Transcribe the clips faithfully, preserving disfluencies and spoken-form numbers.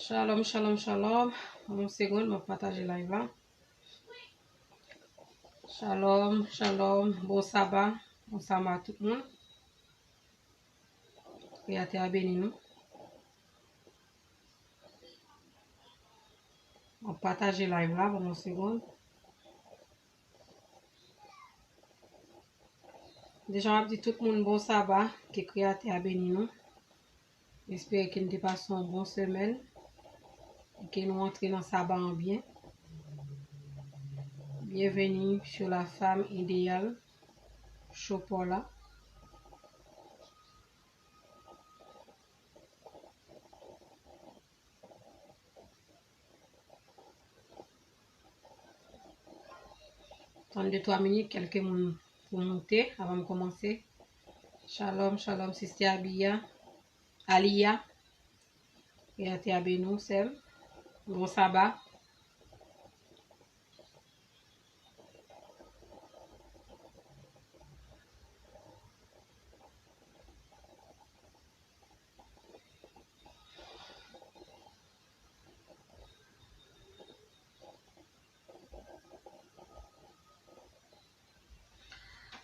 Shalom, shalom, shalom. Yon segonn, m ap pataje live la. Shalom, shalom. Bon saba. Bon saba tout moun. Kreyatè a beni nou. M ap pataje live la, ban m yon segonn. Deja, m ap di tout moun bon saba, ke Kreyatè a beni nou. M espere ke n te pase yon bon semèn e ke nou antre nan saba an byen. Byenveni sou La Femme Idéale Show Paula. Tann de twa minit, kèlke moun pou moute avan m kòmanse. Shalom, shalom, Sister Abiya, Aliya. Kreyatè a beni w, sè m. Bon saba.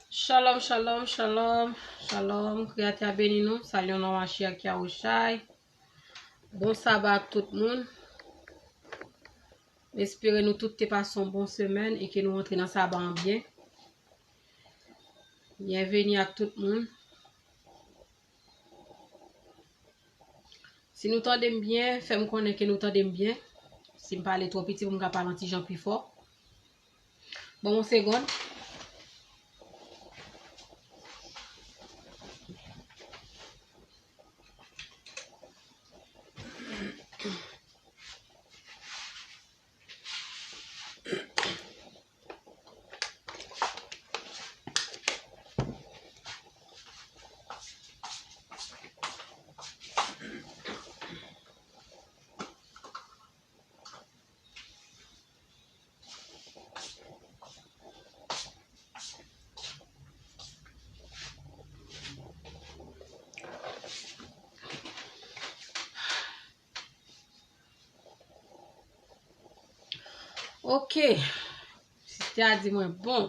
Shalom, shalom, shalom, shalom. Kreyatè a beni nou. Salye nan Mashiach Yahushai. Bon saba ak tout moun. M espere nou tout te pase yon bon semèn e ke nou antre nan saba an byen. Byenveni ak tout moun. Si nou tande m byen, fè m konnen ke nou tande m byen. Si m pale twò piti pou m ka pale yon ti jan pi fò. Ban m yon segonn. Ok. Sista a di mwen bon.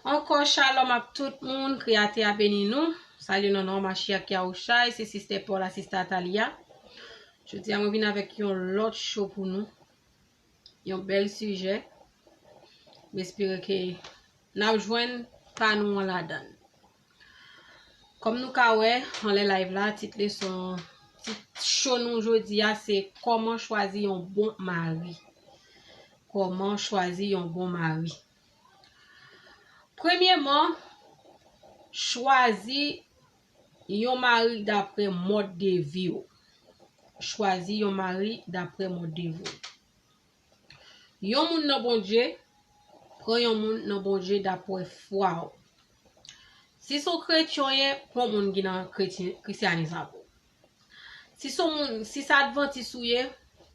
Ankò shalom ak tout moun. Kreyatè a beni nou. Salye nan non Mashiach Yahushai. Se Sista Paula, Sista Atalia. Jodi a mwen vin avèk yon lòt show pou nou. Yon bèl sijè. M espere ke n ap jwenn pa nou an ladan l. Kòm nou ka wè, anlè live la, tit leson, tit show nou jodi a, se kòman chwazi yon bon mari. Kòman chwazi yon bon mari. Premyèman, chwazi yon mari dapre mòd de vi w. Chwazi yon mari dapre mòd de vi w. Yon moun nan Bondye, pran yon moun nan Bondye dapre fwa w. Si se yon kretyen w ye, pran moun ki nan kretyen, kristyanis avè w. Si se yon moun, si se advantis ou ye,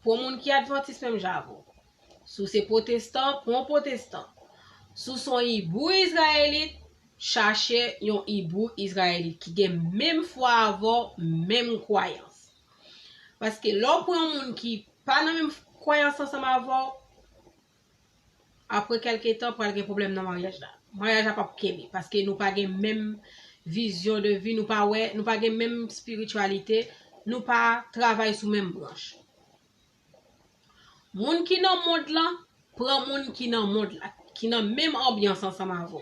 pran moun ki advantis menm jan avè w. Si w se pwotestan, pran yon pwotestan. Si w se yon ibou izrayelit, chache yon ibou izrayelit ki gen menm fwa avè w, menm kwayans. Paske lè w pran yon moun ki pa nan menm kwayans ansanm avè w, apre kèlke tan, pral gen pwoblèm nan maryaj la. Maryaj la p ap kenbe, paske nou pa gen menm vizyon de vi, nou pa wè, nou pa gen menm espirityalite, nou pa travay sou menm branch. Moun ki nan mond lan, pran moun ki nan mond la, ki nan menm anbyans ansanm avè w.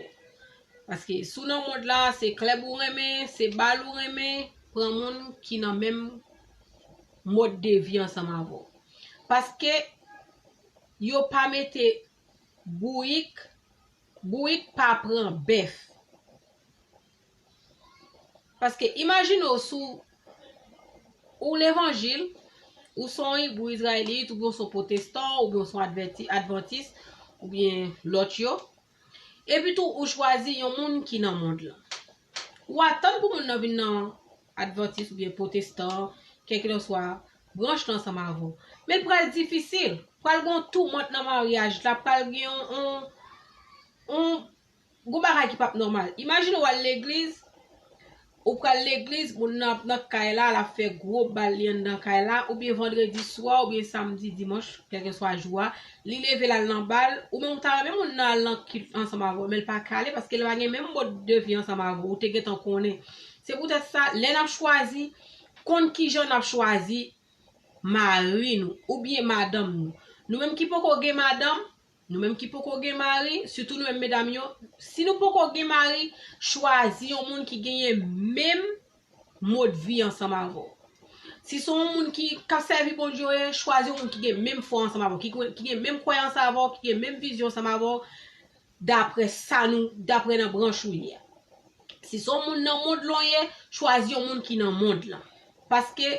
Paske si w nan mond la, se klèb ou renmen, se bal ou renmen, pran moun ki nan menm mòd de vi ansanm avè w. Paske yo pa mete bourik, bourik pa pran bèf. Paske imajine w si w, ou levanjil, ou se yon ibou izrayelit, oubyen w se yon pwotestan, oubyen w se yon advèti-, advantis, oubyen lòt yo. Epi tou, ou chwazi yon moun ki nan mond lan. Ou atann pou moun nan vin nan advantis oubyen pwotestan, kèlkeswa branch lan ansanm avè w. Men l pral difisil. Pral gen yon toumant nan maryaj la, pral gen yon, yon, yon, yon bagay ki p ap nòmal. Imajine w al legliz, Ou pral legliz, moun nan ap nan kay la, l ap fè gwo bal li anndan kay la, oubyen vandredi swa, oubyen samdi, dimanch, kèlkeswa jou a, li leve l al nan bal, ou menm ou ta renmen moun nan al nan kilt ansanm avè w, men l pa ka ale paske l pa gen menm mòd de vi ansanm avè w, ou te gentan konnen. Se poutèt sa, lè n ap chwazi, konn kijan n ap chwazi mari nou oubyen madanm nou. Nou menm ki poko gen madanm, nou menm ki poko gen mari, sitou nou menm medam yo, si nou poko gen mari, chwazi yon moun ki genyen menm mòd vi ansanm avè w. Si se yon moun ki, k ap sèvi Bondye, chwazi yon moun ki gen menm fwa ansanm avè w, ki, ki gen menm kwayans avè w, ki gen menm vizyon ansanm avè w, daprè sa nou, daprè nan branch ou ye a. Si se yon moun nan mond lan w ye, chwazi yon moun ki nan mond lan. Paske,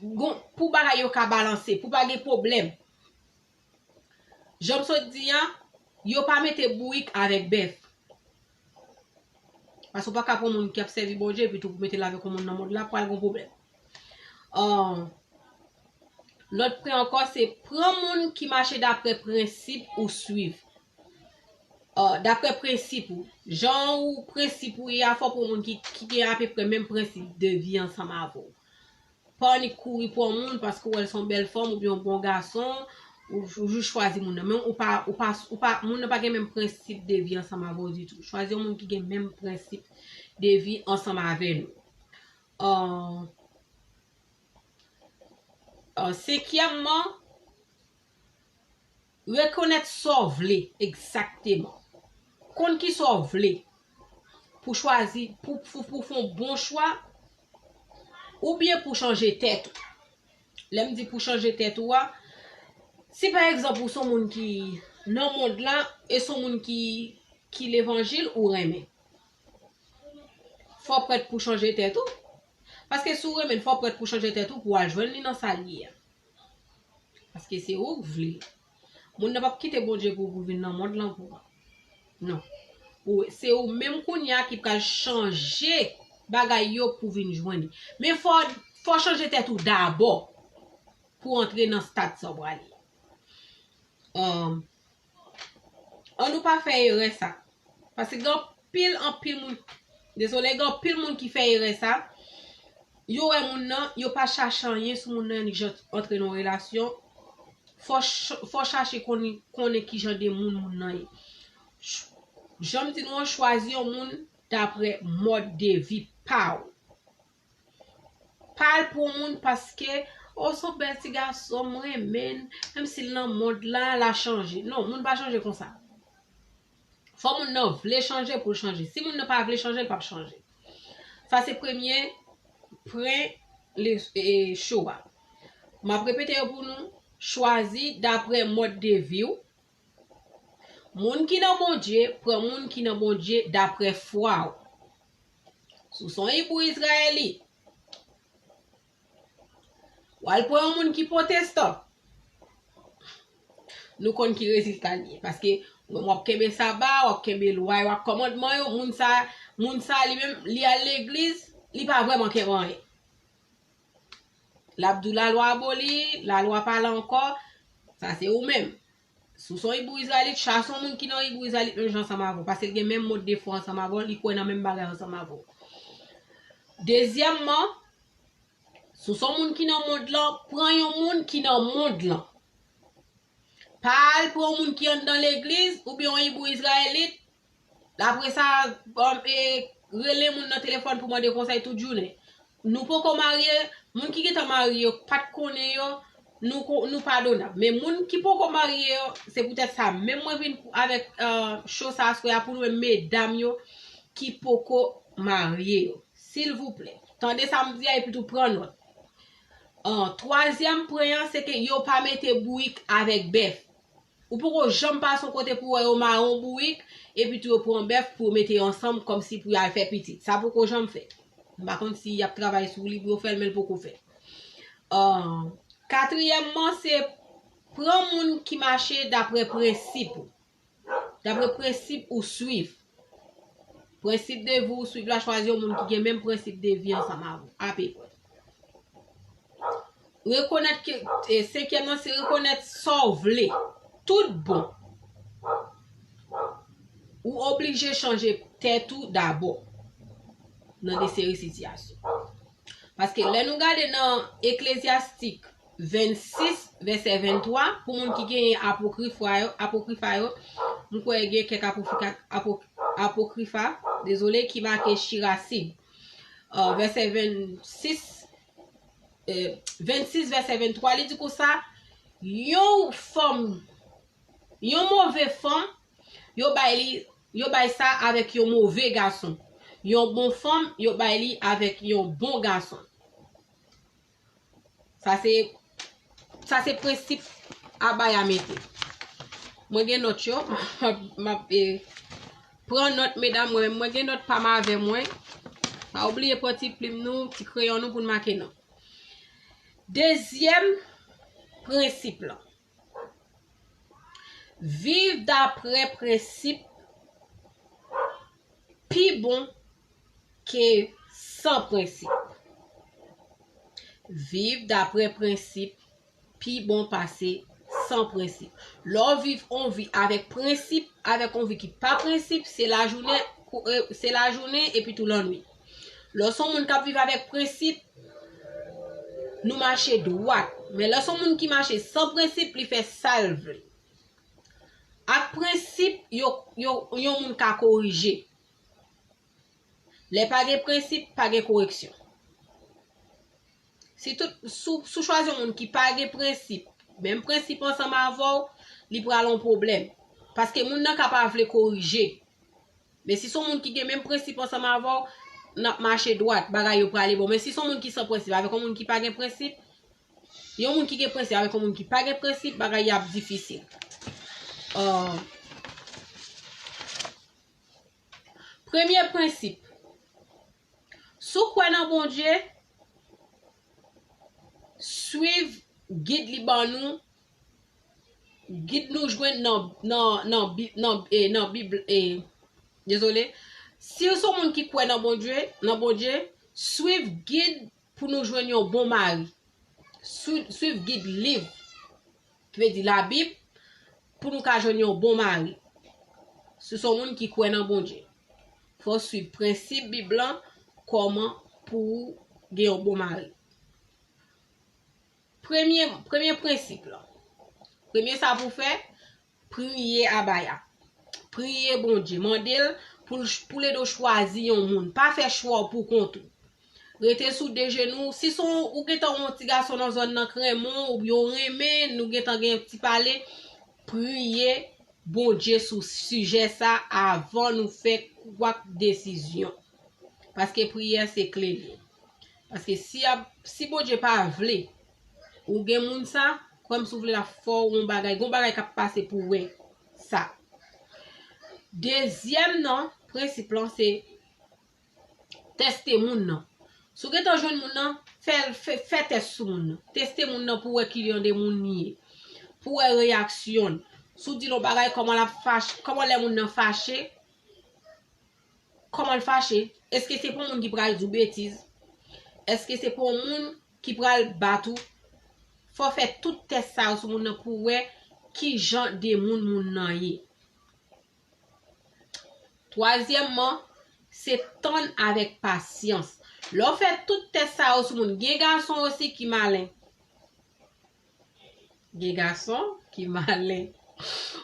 gon, pou bagay yo ka balanse, pou pa gen pwoblèm. Jan m sot di a, yo pa mete bourik avèk bèf. Paske w pa ka pran moun ki ap sèvi Bondye epi tou pou mete l avèk yon moun nan mond la, pral gon pwoblèm. Ahn, lòt pwen ankò, se pran moun ki mache daprè prensip ou swiv. Ahn, daprè prensip ou. Jan ou prensip ou ye a, fò pran moun ki, ki gen apeprè menm prensip de vi ansanm avè w. Pa annik kouri pran moun paske w wè l se yon bèl fanm oubyen yon bon gason, ou, ou jis chwazi moun nan. Men ou pa, ou pa, ou pa, moun nan pa gen menm prensip de vi ansanm avè w ditou. Chwazi yon moun ki gen menm prensip de vi ansanm avè nou. Ahn, ahn, senkyèmman, rekonèt sa w vle egzakteman. Konn ki sa w vle pou chwazi, pou, pou, pou fè yon bon chwa, oubyen pou chanje tèt ou. Lè m di pou chanje tèt ou a, si pa egzanp ou se yon moun ki nan mond la, e se yon moun ki, ki levanjil ou renmen, fò w prèt pou chanje tèt ou. Paske si w renmen l, fò w prèt pou chanje tèt ou pou w al jwenn li nan sa l ye a. Paske se ou k vle. Moun nan p ap kite Bondye pou, pou vin nan mond lan pou ou. Non. Ou, se ou menm kounye a ki pral chanje bagay yo pou vin jwenn li. Men fò, fò w chanje tèt ou dabò pou w antre nan stad sa w prale. Ahn, Ann nou pa fè erè sa. Paske gen anpil, anpil moun, dezole, gen anpil moun ki fè erè sa. Yo wè moun nan, yo pa chache anyen sou moun nan, annik jan antre nan yon relasyon. Fò ch-, fò chache konnen, konnen ki jan de moun moun nan ye. Ch-, jan m di nou an, chwazi yon moun daprè mòd de vi pa w. Pa al pran moun paske, o, se yon bèl ti gason, m renmen l, menm si l nan mond la, l a chanje. Non, moun pa chanje konsa. Fò moun nan vle chanje pou l chanje. Si moun nan pa vle chanje, l p ap chanje. Sa se premye pwen le, e, cho a. M ap repete yo pou nou. Chwazi daprè mòd de vi w. Moun ki nan Bondye, pran moun ki nan Bondye daprè fwa w. Si w se yon ibou izrayelit, w al pran yon moun ki pwotestan, nou konn ki rezilta l ye. Paske w ap kenbe saba, w ap kenbe lwa yo ak kòmandman yo, moun sa, moun sa li menm, li al legliz, li pa vrèman kenbe anyen. L ap di w lalwa aboli, lalwa pa la ankò, sa se ou menm. Si w se yon ibou izrayelit, chase yon moun ki nan ibou izrayelit menm jan ansanm avè w, paske l gen menm mòd de fwa ansanm avè w, li kwè nan menm bagay ansanm avè w. Dezyèmman, si w se yon moun ki nan mond lan, pran yon moun ki nan mond lan. Pa al pran yon moun ki anndan legliz oubyen yon ibou izrayelit, apre sa, um, e, rele moun nan telefòn pou mande konsèy tout jounen. Nou poko marye, moun ki gentan marye yo pa t konnen yo, nou ko-, nou padonab. Men moun ki poko marye yo, se poutèt sa menm mwen vin pou, avèk, uh, cho sa aswè a pou nou menm medam yo ki poko marye yo. Silvouplè, tande sa m di a epi tou pran nòt. An, twazyèm pwen an, se ke yo pa mete bourik avèk bèf. Ou poko janm pase yon kote pou wè yo mare yon bourik, epi tou yo pran bèf pou yo mete yo ansanm kòmsi pou y al fè pitit. Sa poko janm fèt. M pa konn si y ap travay sou li pou yo fè l, men l poko fèt. An, katriyèmman, se pran moun ki mache daprè prensip ou. Daprè prensip ou swiv. Prensip de vi ou swiv la, chwazi yon moun ki gen menm prensip de vi ansanm avè w, apeprè. Rekonèt ke, e, senkyèm nan, se rekonèt sa w vle. Tout bon. Ou oblije chanje tèt ou dabò. nan de seri sitiyasyon. Paske lè nou gade nan Eklezyastik vennsis, vèsè venntwa, pou moun ki genyen apokrifa yo, apokrifa yo, m kwè gen kèk apokrifa, apo-, apokrifa, dezole, ki make Chirasib. Uh, vèsè vennsis, eh, vennsis, vèsè venntwa, li di konsa, yon fanm, yon move fanm, yo bay li, yo bay sa avèk yon move gason. Yon bon fanm, yo bay li avèk yon bon gason. Sa se, sa se prensip Abaya mete. Mwen gen nòt yo, m ap, m ap, eh, pran nòt, medam, mwen menm, mwen gen nòt pa m avè mwen. Pa oubliye pran ti plim nou, ti kreyon nou pou n make non. Dezyèm prensip lan. Viv daprè prensip pi bon ke san prensip. Viv daprè prensip pi bon pase san prensip. Lè w viv on vi avèk prensip, avèk on vi ki pa prensip, se lajounen, kou-, e, se lajounen epi tou lannwit. Lè w se on moun k ap viv avèk prensip, nou mache dwat. Men lè se on moun ki mache san prensip, li fè sa l vle. Ak prensip, yo, yo, yon moun ka korije. Lè pa gen prensip, pa gen koreksyon. Si tout, si w, si w chwazi yon moun ki pa gen prensip, menm prensip ansanm avè w, li pral yon pwoblèm. Paske moun nan ka pa vle korije. Men si se yon moun ki gen menm prensip ansanm avè w, n ap mache dwat, bagay yo prale bon. Men si se yon moun ki san prensip, avèk yon moun ki pa gen prensip, yon moun ki gen prensip avèk yon moun ki pa gen prensip, bagay y ap difisil. Uh, premye prensip, si w kwè nan Bondye, swiv gid li ban nou, gid nou jwenn nan, nan, nan Bib, nan, e, nan Bib, e, dezole. Si w se yon moun ki kwè nan Bondye, nan Bondye, swiv gid pou nou jwenn yon bon mari. Swi-, swiv gid liv, ki vle di Labib, pou nou ka jwenn yon bon mari. Si w se yon moun ki kwè nan Bondye, fò w swiv prensip Bib lan, kòman pou w gen yon bon mari. Premye, premye prensip lan. Premye sa pou w fè, priye Abaya. Priye Bondye. Mande l pou l ch-, pou l ede w chwazi yon moun. Pa fè chwa w pou kont ou. Rete sou de jenou w. Si se yon, ou gentan yon ti gason nan zòn nan k renmen w, oubyen w renmen, nou gentan gen ti pale, priye Bondye sou sijè sa avan nou fè kwak desizyon. Paske priyè se kle li. Paske si ap, si Bondye pa vle ou gen moun sa, kwè m si w vle l ap fè w yon bagay, gon bagay k ap pase pou w wè sa. Dezyèm nan, prensip lan se tèste moun nan. Si w gentan jwenn moun nan, fè, fè, fè tès sou moun nan. Teste moun nan pou w wè ki jan de moun li ye. Pou w wè reyaksyon l. Si w di l yon bagay, kòman l ap fache, kòman lè moun nan fache, kòman l fache? Èske se pou yon moun ki pral di w betiz? Èske se pou yon moun ki pral bat ou? Fò w fè tout tès sa yo sou moun nan pou w wè ki jan de moun moun nan ye. Twazyèmman, se tann avèk pasyans. Lè w fè tout tès sa yo sou moun, gen gason osi ki malen. Gen gason ki malen.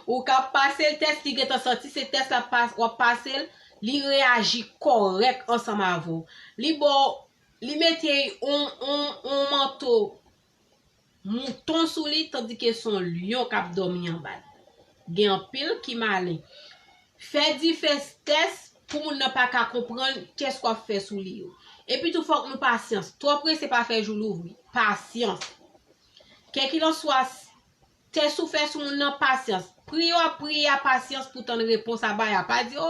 Ou ka pase l tès, li gentan santi se tès la pas-, w ap pase l, li reyaji kòrèk ansanm avè w. Li ba w, li mete yon, yon, yon manto mouton sou li, tandike se yon lyon k ap dòmi anba l. Gen anpil ki malen. Fè diferans tès pou moun nan pa ka konprann tès w ap fè sou li yo. Epitou fòk nou pasyans. Twò prese pa fè jou louvri. Pasyans. Kèkilanswa, tès ou fè sou moun nan, pasyans. Priye w ap priye a, pasyans pou tann repons Abaya. Pa di, o,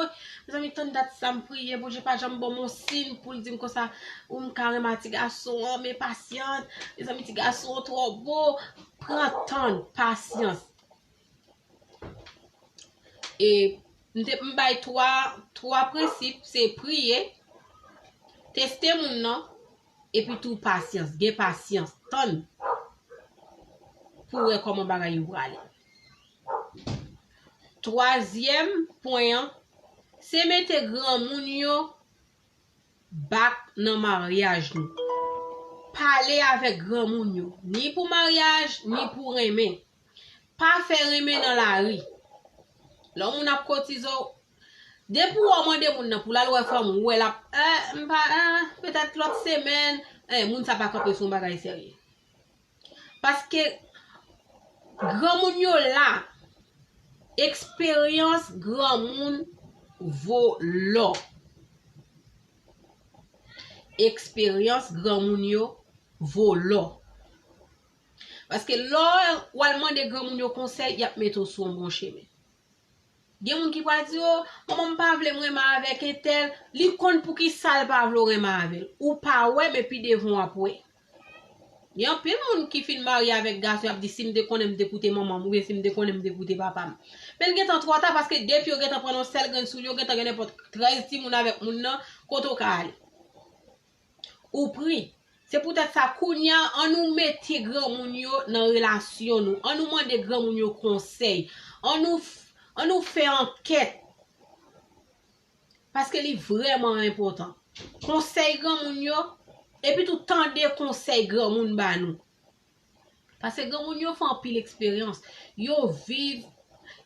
mezanmi, tann dat sa m priye, Bondye pa janm ban m yon siy pou l di m konsa, o, m ka renmen a ti gason an, men pasyans. Mezanmi, ti gason an twò bo. Pran tan, pasyans. E m te, m bay twa, twa prensip, se priye, teste moun nan, epi tou pasyans, gen pasyans, tann pou w wè kòman bagay yo prale. Twazyèm pwen an, se mete granmoun yo bak nan maryaj nou. Pale avèk granmoun yo, ni pou maryaj, ni pou renmen. Pa fè renmen nan lari. Lè yon moun ap kotize w, depi w mande moun nan pou l al wè fanmi w, ou wè l ap, eh, m pa, eh, petèt lòt semèn, eh, moun sa pa kanpe sou yon bagay serye. Paske granmoun yo la, eksperyans granmoun vo lò. Eksperyans granmoun yo vo lò. Paske lè w al mande granmoun yo konsèy, y ap mete w sou yon bon chemen. Gen moun ki pral di, "O, manman m pa vle m renmen avèk entèl, li konn poukisa l pa vle w renmen avè l." Ou pa wè, men pi devan w ap wè. Gen anpil moun ki fin marye avèk gason, y ap di, "Si m te konnen, m te koute manman m, oubyen si m te konnen, m te koute papa m." Men l gentan twò ta, paske depi yo gentan pran yon sèl grenn soulye, yo gentan gen nenpòt trèz timoun avèk moun nan, kote w ka ale? Ou pri. Se poutèt sa, kounye a, ann nou mete granmoun yo nan relasyon nou. Ann nou mande granmoun yo konsèy. Ann nou f-, ann nou fè ankèt. Paske li vrèman enpòtan. Konsèy granmoun yo, epi tou tande konsèy granmoun ba nou. Paske granmoun yo fè anpil eksperyans. Yo viv,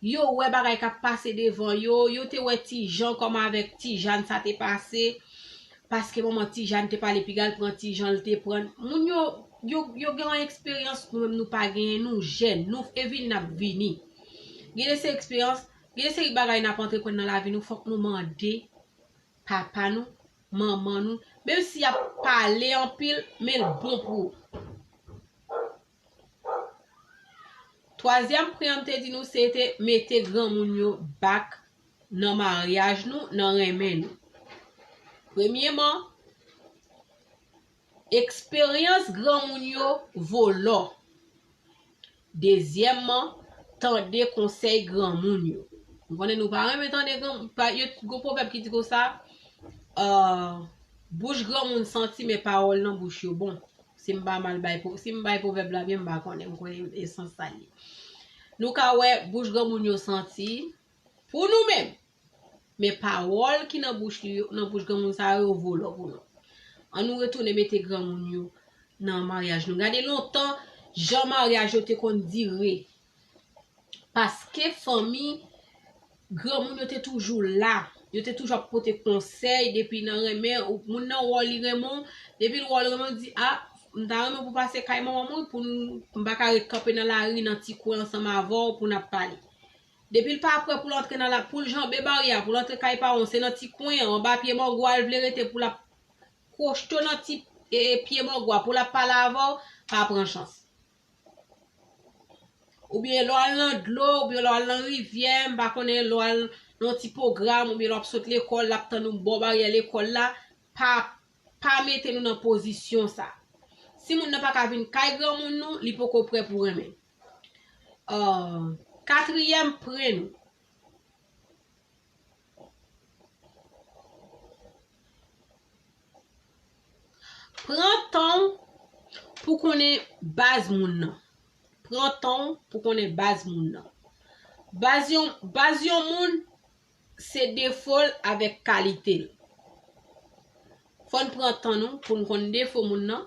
yo wè bagay k ap pase devan yo, yo te wè Ti Jan kòman avèk Ti Jàn sa te pase. Paske manman Ti Jàn te pale piga, l pran Ti Jan, l te pran. Moun yo, yo, yo gen yon eksperyans nou menm nou pa genyen, nou jèn, nou e vini n ap vini. Gen de se eksperyans, gen de seri bagay n ap antreprann nan lavi nou, fòk nou mande papa nou, manman nou, menm si y ap pale anpil, men l bon pou ou. Twazyèm pwen an m te di nou, se te mete granmoun yo bak nan maryaj nou, nan renmen nou. Premyeman, eksperyans granmoun yo vo lò. Dezyèmman, tande konsèy granmoun yo. M konnen nou pa renmen tande gran, pa, yo, gon pwovèb ki di konsa, euh, bouch granmoun santi, men pawòl nan bouch yo bon. Si m pa mal bay, si m bay pwovèb la byen, m pa konnen, m kwè e sans sa l ye. Nou ka wè bouch granmoun yo santi pou nou menm. Men pawòl ki nan bouch li yo, nan bouch granmoun sa yo, yo vo lò pou nou. Ann nou retounen mete granmoun yo nan maryaj nou. Gade lontan, jan maryaj yo te konn dire. Paske fanmi, granmoun yo te toujou la. Yo te toujou ap pote konsèy depi nan renmen. Ou, moun nan wè w li renmen w. Depi l wè w li renmen w, di, "A, m ta renmen pou pase kay manman m, wi, pou n, m pa ka ret kanpe nan lari, nan ti kwen ansanm avè w pou n ap pale." Depi l pa prè pou l antre nan la, pou l janbe baryè a, pou l antre kay paran w, se nan ti kwen an, anba pye mango a l vle rete pou l ap kwochte w nan ti, e, e, pye mango a, pou l ap pale avè w, pa pran chans. Oubyen lè w al nan dlo, oubyen lè w al nan rivyè, m pa konnen, lè w al nan yon ti pwogram, oubyen lè w ap sot lekòl, l ap tann ou bò baryè lekòl la, pa, pa mete nou nan pozisyon sa. Si moun nan pa ka vin kay granmoun nou, li poko prè pou renmen. Euh, katriyèm pwen nou. Pran tan w pou konnen baz moun nan. Pran tan w pou konnen baz moun nan. Baz yon, baz yon moun, se defo l avèk kalite l. Fò n pran tan nou pou n konn defo moun nan.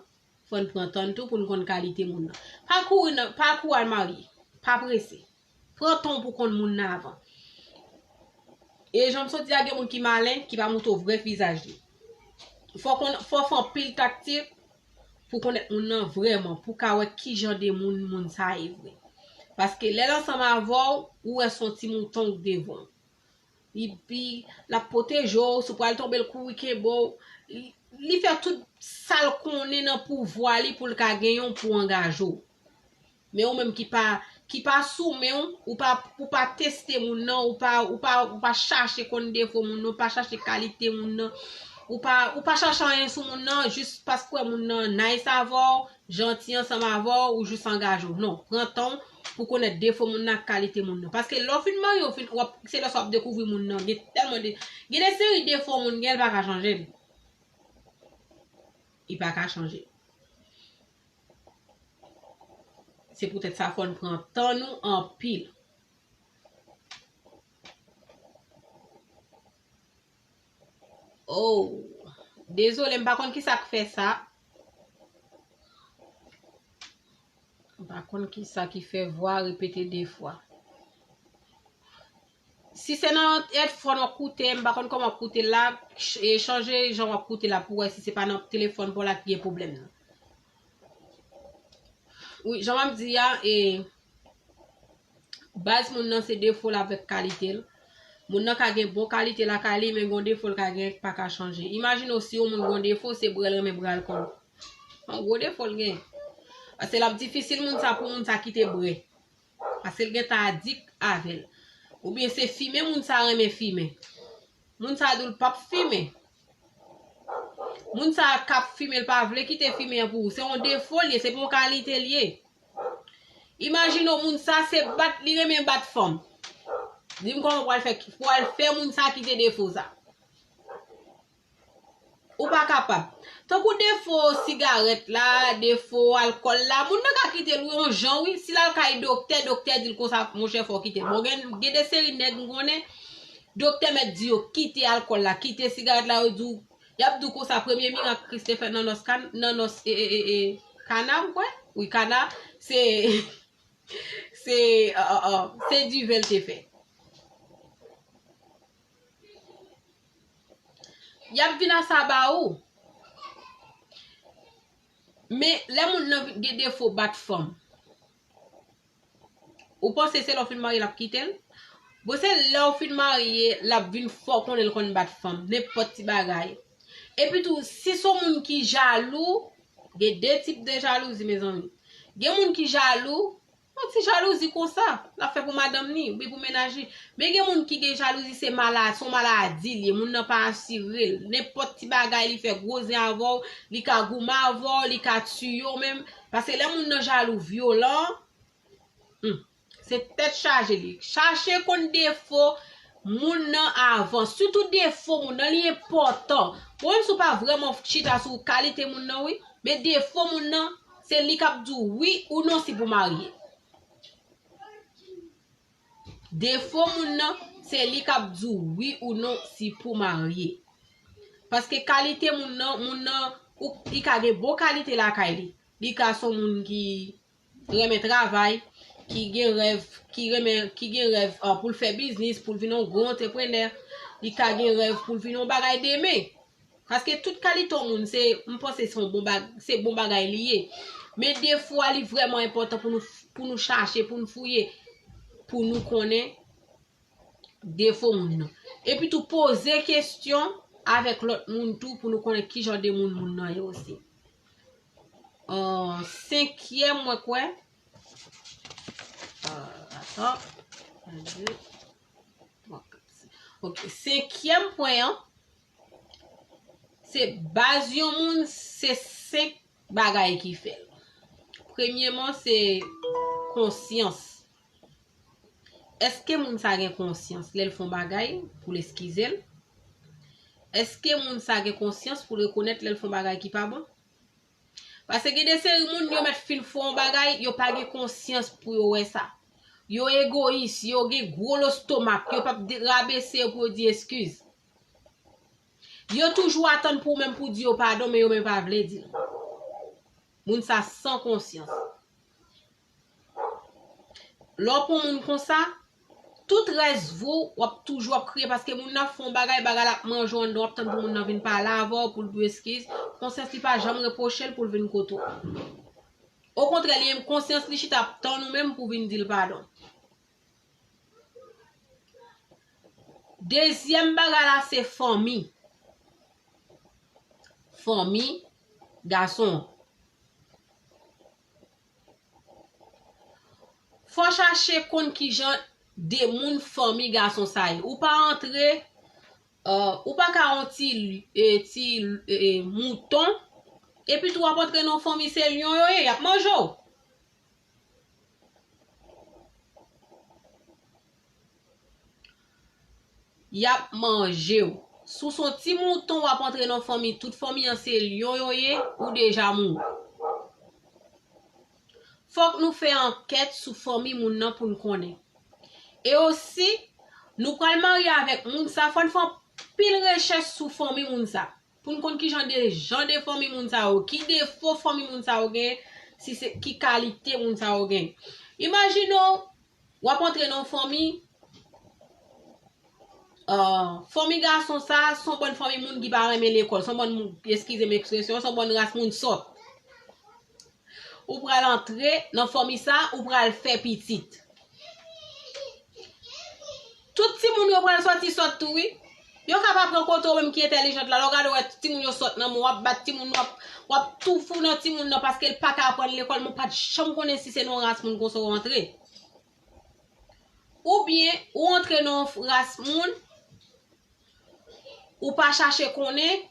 Fò n pran tan n tou pou n konn kalite moun nan. Pa kouri nan, pa kouri al marye. Pa prese. Pran tan w pou konn moun nan avan. E jan m sot di a, gen moun ki malen, ki pa montre w vrè vizaj li. Fò konn, fò fè anpil taktik pou konnèt moun nan vrèman, pou ka wè ki jan de moun moun sa ye vre. Paske lè l ansanm avè w, ou wè se yon ti mouton k devan w. Epi, l ap pwoteje w, si w pral tonbe, l kouri kenbe w. Li, li fè tout sa l konnen nan pouvwa li pou l ka genyen w, pou angaje w. Men ou menm ki pa, ki pa sou men w, ou pa, ou pa teste moun nan, ou pa, ou pa, ou pa chache konn defo moun nan, ou pa chache kalite moun nan, ou pa, ou pa chache anyen sou moun nan, jis paske w wè moun nan nice avè w, janti ansanm avè w, ou jis angaje w. Non, pran tan w pou konnèt defo moun nan ak kalite moun nan. Paske lè w fin marye, w fin, w ap, se lè sa w ap dekouvri moun nan. Gen tèlman de, gen de seri defo moun gen, l pa ka chanje l. Li pa ka chanje. Se poutèt sa, fò n pran tan nou anpil. Oh! Dezole, m pa konn ki sa k fè sa. M pa konn ki sa ki fè vwa repete de fwa. Si se nan headphone w ap koute, m pa konn kòman w ap koute la, ch- e chanje jan w ap koute la pou wè si se pa nan telefòn pa w la ki gen pwoblèm nan. Wi, jan m ap di a, e, baz moun nan se defo l avèk kalite l. Moun nan ka gen bon kalite lakay li, men gen yon defo l ka gen k pa ka chanje. Imajine w si yon moun gen yon defo, se bwè l renmen bwè alkòl. Yon gwo defo l gen. Paske l ap difisil moun sa pou moun sa kite bwè. Paske l gentan adik avè l. Oubyen se fimen moun sa renmen fimen. Moun sa di w l p ap fimen. Moun sa k ap fimen, l pa vle kite fimen an pou ou. Se yon defo l ye, se pa yon kalite l ye. Imajine w, moun sa se bat, li renmen bat fanm. Di m kòman w pral fè, pral fè moun sa kite defo sa. Ou pa kapab. Tankou defo sigarèt la, defo alkòl la, moun nan ka kite l yon jan wi. Si l al kay doktè, doktè di l konsa, monchè, fò w kite l. Bon, gen, gen de seri nèg m konnen, doktè mèt di yo kite alkòl la, kite sigarèt la, yo di w, y ap di w konsa, premye mirak Kris te fè nan nòs Kan-, nan nòs, e, e, e, e, Kana, m kwè? Wi, Kana, se, se, uh, uh, uh, se diven l te fè. Y ap vin a sa ba ou. Men, lè moun nan gen defo bat fanm, ou panse se lè w fin marye l ap kite l? Bon, se lè w fin marye, l ap vin fè w konnen l konn bat fanm, nenpòt ti bagay. Epi tou, si se yon moun ki jalou, gen de tip de jalouzi, mezanmi. Gen moun ki jalou, yon ti jalouzi konsa, l ap fè pou madanm ni, oubyen pou mennaj li. Men gen moun ki gen jalouzi, se mala-, se yon maladi li ye, moun nan pa asire l. Nenpòt ti bagay li fè gwo zen avè w, li ka goumen avè w, li ka tiye w menm. Paske lè moun nan jalou vyolan, hmm, se tèt chaje li. Chache konn defo moun nan avan. Sitou defo moun nan, li enpòtan. Bon, menm si w pa vrèman chita sou kalite moun nan, wi. Men defo moun nan, se li k ap di w wi ou non si pou marye. Defo moun nan, se li k ap di w wi ou non si pou marye. Paske kalite moun nan, moun nan, ou, li ka gen bon kalite lakay li. Li ka se yon moun ki renmen travay, ki gen rèv, ki renmen, ki gen rèv, ah, pou l fè biznis, pou l vin yon gwo antreprenè, li ka gen rèv pou l vin yon bagay demen. Paske tout kalite yon moun, se, m panse se yon bon bag-, se bon bagay li ye. Men defo a, li vrèman enpòtan pou nou, pou nou chache, pou nou fouye, pou nou konnen defo moun nan. Epi tou, poze kesyon avèk lòt moun tou pou nou konnen ki jan de moun moun nan ye osi. Euh, senkyèm, mwen kwè. Euh, atann. Yon, de, twa, kat, senk. Ok, senkyèm pwen an, se baz yon moun, se senk bagay ki fè l. Premyeman, se konsyans. Èske moun sa gen konsyans lè l fè yon bagay pou l eskize l? Èske moun sa gen konsyans pou l rekonèt lè l fè yon bagay ki pa bon? Paske gen de seri moun, yo mèt fin fè yon bagay, yo pa gen konsyans pou yo wè sa. Yo egoyis, yo gen gwo lestomak, yo p ap de-, rabese yo pou yo di eskiz. Yo toujou atann pou w menm pou w di yo padon, men yo menm pa vle di l. Moun sa san konsyans. Lè w pran moun konsa, tout rès vi w, w ap toujou ap kriye paske moun nan ap fè yon bagay, bagay la ap manje w anndan, w ap tann pou moun nan vin pale avè w, pou l di w eskiz. Konsyans li pa janm repwoche l pou l vin kote w. Okontrè, li menm konsyans li chita ap tann ou menm pou w vin di l padon. Dezyèm bagay la, se fanmi. Fanmi gason an. Fò chache konn ki jan de moun fanmi gason sa ye. Ou pa antre, euh, ou pa ka yon ti, eh, ti, eh, mouton, epi tou w ap antre nan fanmi se lyon yo ye, y ap manje w. Y ap manje w. Si w se yon ti mouton w ap antre nan fanmi, tout fanmi an se lyon yo ye, ou deja mouri. Fòk nou fè ankèt sou fanmi moun nan pou n konnen. E osi, nou pral marye avèk moun sa, fò n fè anpil rechèch sou fanmi moun sa. pou n konn ki jan de, jan de fanmi moun sa yo, ki defo fanmi moun sa yo gen, si se, ki kalite moun sa yo gen. Imajine w, w ap antre nan fanmi, ah, fanmi gason sa, se yon bann fanmi moun ki pa renmen lekòl, se yon bann moun, eskize m ekspresyon, se yon bann ras moun sòt. Ou pral antre nan fanmi sa, ou pral fè pitit. Tout timoun yo pral sòti sòt tou, wi. Yo ka pa pran kote w menm ki entèlijant la. Lè w gade w wè tout timoun yo sòt nan men w, w ap bat timoun, w ap, w ap tou fou nan timoun nan paske l pa ka aprann lekòl, men w pa t janm konnen si se nan yon ras moun konsa w antre. Oubyen ou antre nan yon ras moun, ou pa chache konnen,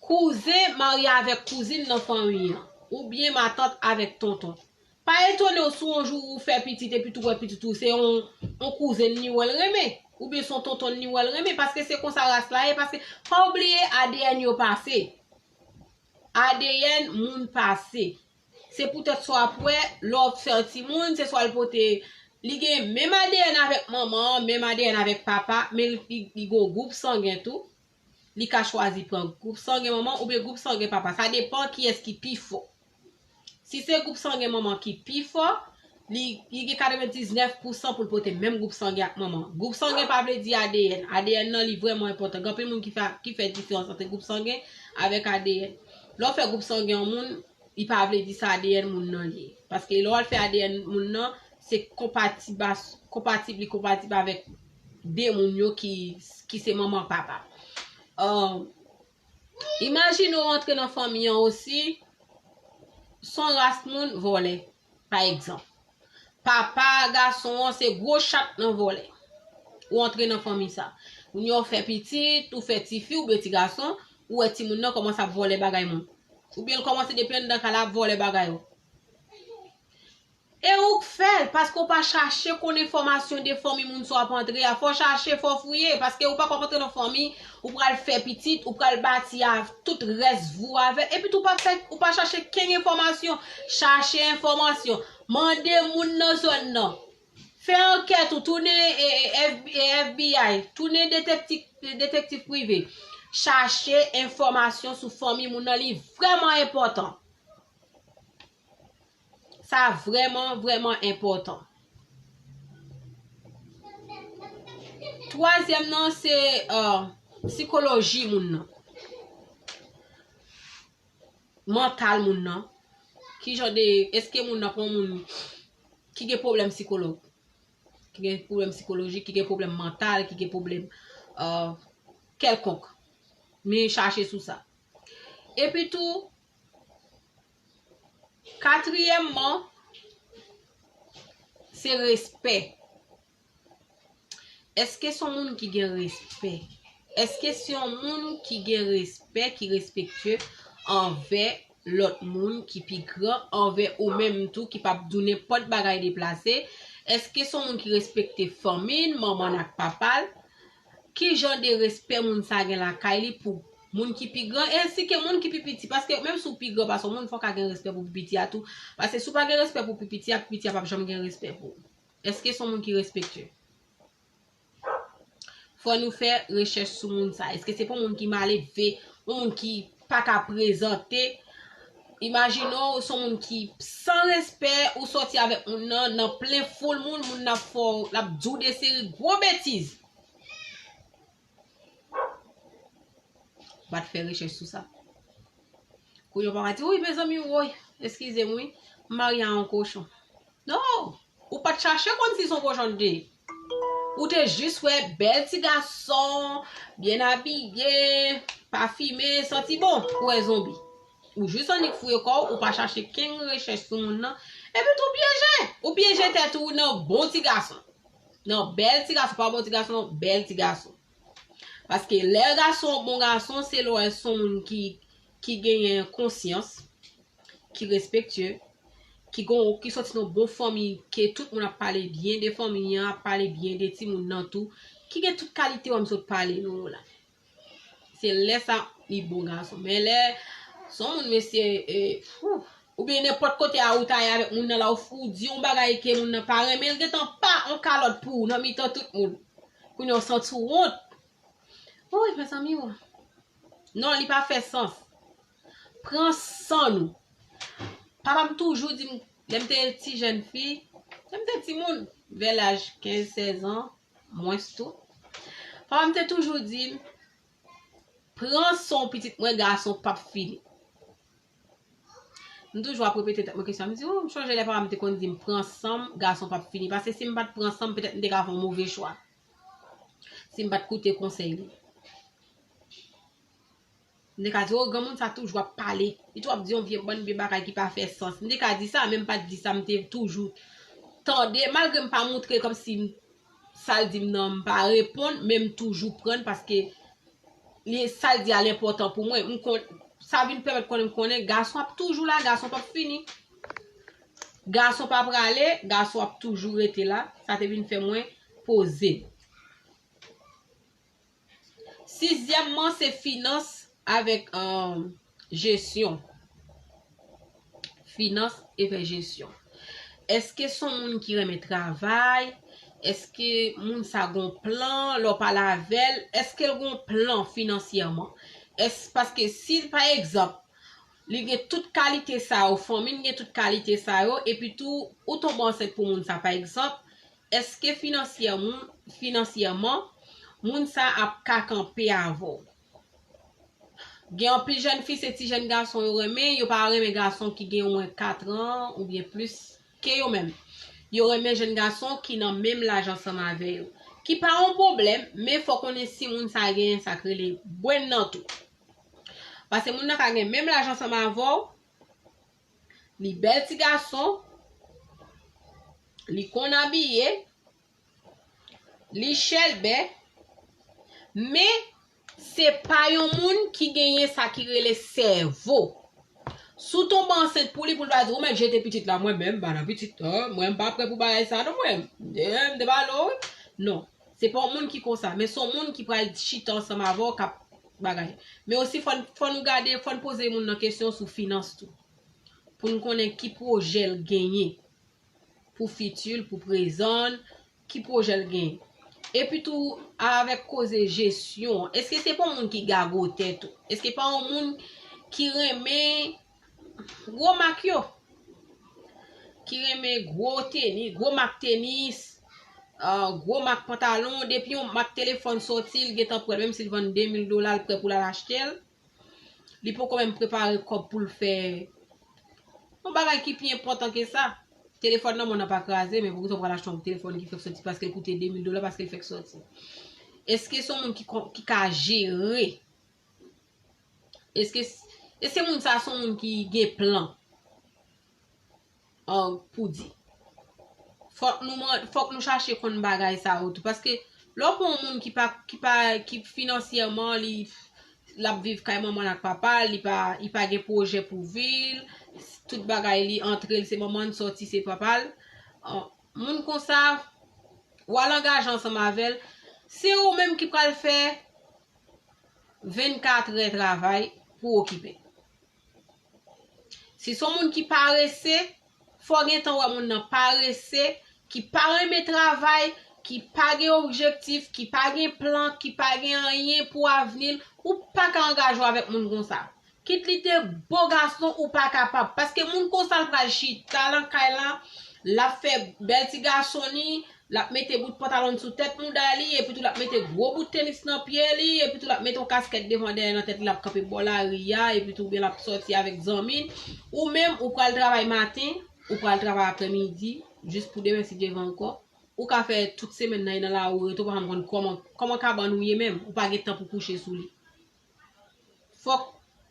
kouzen marye avèk kouzin nan fanmi an, oubyen matant avèk tonton. Pa etone w si yon jou ou fè pitit epi tou wè pitit ou se yon, yon kouzen li wè l renmen, oubyen se yon tonton li wè l renmen, paske se konsa ras la ye, paske pa bliye A D N yo pase. A D N moun pase. Se poutèt sa w ap wè, lè w fè yon timoun, se swa l pote, li gen menm A D N avèk manman an, menm A D N avèk papa, men li, li gen yon gwoup sangen tou. Li ka chwazi pran gwoup sangen manman oubyen gwoup sangen papa. Sa depan kiyès ki pi fò. Si se gwoup sangen manman ki pi fò, li, li gen katrevendiznèf pousan pou l pote menm gwoup sangen ak manman. Gwoup sangen pa vle di A D N. A D N nan li vrèman enpòtan. Gen anpil moun ki fè, ki fè diferans ant gwoup sangen avèk A D N. Lè w fè gwoup sangen yon moun, li pa vle di se A D N moun nan li ye. Paske lè w al fè A D N moun nan, se konpatib, konpatib, li konpatib avèk de moun yo ki, ki se manman papa. Ah, imajine w antre nan fanmi an osi, se yon ras moun vòlè, pa egzanp. Papa gason an se gwo chat nan vòlè. Ou antre nan fanmi sa. Kounye a w fè pitit, ou fè tifi oubyen ti gason, ou wè timoun nan kòmanse ap vòlè bagay moun. Oubyen l kòmanse depi anndan kay la ap vòlè bagay ou. E ou k fè l, paske w pa chache konn enfòmasyon de fanmi moun sa w ap antre a. Fò w chache, fò w fouye, paske ou pa ka ap antre nan fanmi, ou pral fè pitit, ou pral bati a tout rès vi w avè l, epi tou w pa fè, ou pa chache kenn enfòmasyon. Chache enfòmasyon. Mande moun nan zòn nan. Fè ankèt ou, tounen, e, e, F B I, tounen detektif, detektif prive. Chache enfòmasyon sou fanmi moun nan, li vrèman enpòtan. Sa vrèman, vrèman enpòtan. Twazyèm nan, se, euh, sikoloji moun nan. Mantal moun nan. Ki jan de, èske moun nan pa yon moun ki gen pwoblèm sikològ, ki gen pwoblèm sikolojik, ki gen pwoblèm mantal, ki gen pwoblèm, euh, kèlkonk. Men chache sou sa. Epi tou, katriyèmman, se respè. Èske se yon moun ki gen respè? Èske se yon moun ki gen respè, ki respektye anvè lòt moun ki pi gran, anvè ou menm tou ki p ap di w nenpòt bagay deplase? Èske se yon moun ki respekte fanmi l, manman l ak papa l? Ki jan de respè moun sa gen lakay li pou moun ki pi gran, ensi ke moun ki pi piti? Paske menm si w pi gran pase yon moun, fò w ka gen respè pou pi piti a tou. Paske si w pa gen respè pou pi piti a, pi piti a p ap janm gen respè pou ou. Èske se yon moun ki respektye? Fò nou fè rechèch sou moun sa. Èske se pa yon moun ki maledve, yon moun ki pa ka prezante? Imajine w, se yon moun ki san respè, ou sòti avèk moun nan, nan plen foul moun, moun nan ap fè w, l ap di w de seri gwo betiz. W pa t fè rechèch sou sa. Kounye a w pa ka di, wi, mezanmi, woy, eskize m, wi, m marye a yon kochon. Non! Ou pa t chache konn si se yon kochon l te ye. Ou te jis wè bèl ti gason, byen abiye, pafime, santi bon, ou wè zonbi. Ou jis annik fouye kò w, ou pa chache kenn rechèch sou moun nan. Epi tou pyeje, ou pyeje tèt ou nan bon ti gason. Nan bèl ti gason, pa bon ti gason, non, bèl ti gason. Paske lè gason, bon gason, se lè w wè se yon moun ki, ki genyen konsyans, ki respektye, ki gon, ki sòti nan bon fanmi, ke tout moun ap pale byen de fanmi an, ap pale byen de timoun nan tou, ki gen tout kalite w ap sot pale nou yo la. Se lè sa li bon gason. Men lè se yon moun mesye, e, fou, oubyen nenpòt kote a ou ta ye avèk moun nan la, ou fou, ou di yon bagay ke moun nan pa renmen, l gentan pa yon kalòt pou ou nan mitan tout moun. Kounye a w santi w wont. Woy, mezanmi, woy. Non, li pa fè sans. Pran san nou. Papa m toujou di m, lè m te ti jèn fi, lè m te timoun, vè laj kenz, sèz an, mwens tou. Papa m te toujou di m, pran san w pitit mwen, gason p ap fini. M toujou ap repete tèt mwen kesyon. M di, oh, m chonje lè papa m te konn di m, pran san m, gason p ap fini. Paske si m pa t pran san m, petèt m te ka fè yon move chwa. Si m pa t koute konsèy li. M te ka di, oh, granmoun sa toujou ap pale. Li tou ap di yon vye bann vye bagay ki pa fè sans. M te ka di sa, men m pa t di sa, m te toujou tande, malgre m pa montre kòmsi m sa l di m nan, m pa reponn, men m toujou pran l paske li, sa l di a l enpòtan pou mwen. M konn, sa vin pèmèt konnen m konnen gason ap toujou la, gason p ap fini. Gason pa prale, gason ap toujou rete la. Sa te vin fè mwen poze m. Sizyèmman, se finans avèk, um, jesyon. Finans e fè jesyon. Èske se yon moun ki renmen travay? Èske moun sa gon plan lè w pale avè l? Èske l gon plan finansyèman? Èske, paske si, pa egzanp, li gen tout kalite sa yo, fanmi l gen tout kalite sa yo, epi tou, ou tonbe ansent pou moun sa, pa egzanp, èske finansyèman, finansyèman, moun sa ap ka kanpe avè w? Gen anpil jèn fi, se ti jèn gason yo renmen, yo pa renmen gason ki gen omwen kat an oubyen plis ke yo menm. Yo renmen jèn gason ki nan menm laj ansanm avè yo. Ki pa yon pwoblèm, men fò konnen si moun sa genyen sa k rele bwenn nan tou. Paske moun nan ka gen menm laj ansanm avè w, li bèl ti gason, li konn abiye, li chèlbè, men se pa yon moun ki genyen sa ki rele sèvo. Si w tonbe ansent pou li, pou l pa di, ou mèt jete pitit la, mwen menm, m pa nan pitit, oh, mwen m pa prè pou bagay sa, non, mwen. Eh, m te pale w, wi. Non, se pa yon moun ki konsa, men se yon moun ki pral chita ansanm avè w, k ap bagay. Men osi, fò n, fò nou gade, fò n poze moun nan kesyon sou finans tou. Pou n konnen ki pwojè l genyen. Pou fiti l, pou prezan l, ki pwojè l gen. Epi tou, avèk koze jesyon, èske se pa yon moun ki gagote tou? Èske pa yon moun ki renmen gwo mak yo? Ki renmen gwo tenis, gwo mak tenis, ah, gwo mak pantalon, depi yon mak telefòn sòti, l gentan pran l, menm si l vann de mil dola, l prè pou l al achte l. Li poko menm prepare kòb pou l fè yon bagay ki pi enpòtan ke sa. Telefòn nan men w nan pa kraze, men poukisa w pral achte yon telefòn ki fèk sòti paske l koute de mil dola, paske l fèk sòti? Èske se yon moun ki, ki ka jere? Èske, èske moun sa se yon moun ki gen plan? An, pou di. Fòk nou man-, fòk nou chache konn bagay sa yo tou. Paske lè w pran yon moun ki pa, ki pa, ki finansyèman, li, l ap viv kay manman l ak papa l, li pa, li pa gen pwojè pou vi l, tout bagay li, antre l se manman l, sòti se papa l. An, moun konsa, w al angaje ansanm avè l, se ou menm ki pral fè vennkat è travay pou okipe l. Si se yon moun ki parese, fò w gentan wè moun nan parese, ki pa renmen travay, ki pa gen objektif, ki pa gen plan, ki pa gen anyen pou avni l, ou pa ka angaje w avèk moun konsa. Kit li te bo gason, ou pa kapab. Paske moun konsa l pral chita nan kay la, l ap fè bèl ti gason li, l ap mete bout pantalon sou tèt mouda li, epi tou l ap mete gwo bout tenis nan pye li, epi tou l ap mete yon kaskèt devan dèyè nan tèt li, l ap kanpe bò lari a, epi tou oubyen l ap sòti avèk zanmi l. Ou menm, ou pral travay maten, ou pral travay aprèmidi, jis pou demen si Dye vle ankò. Ou ka fè tout semèn nan e nan lari w rete, ou pa janm konn kòman, kòman kabann ou ye menm, ou pa gen tan pou kouche sou li. Fòk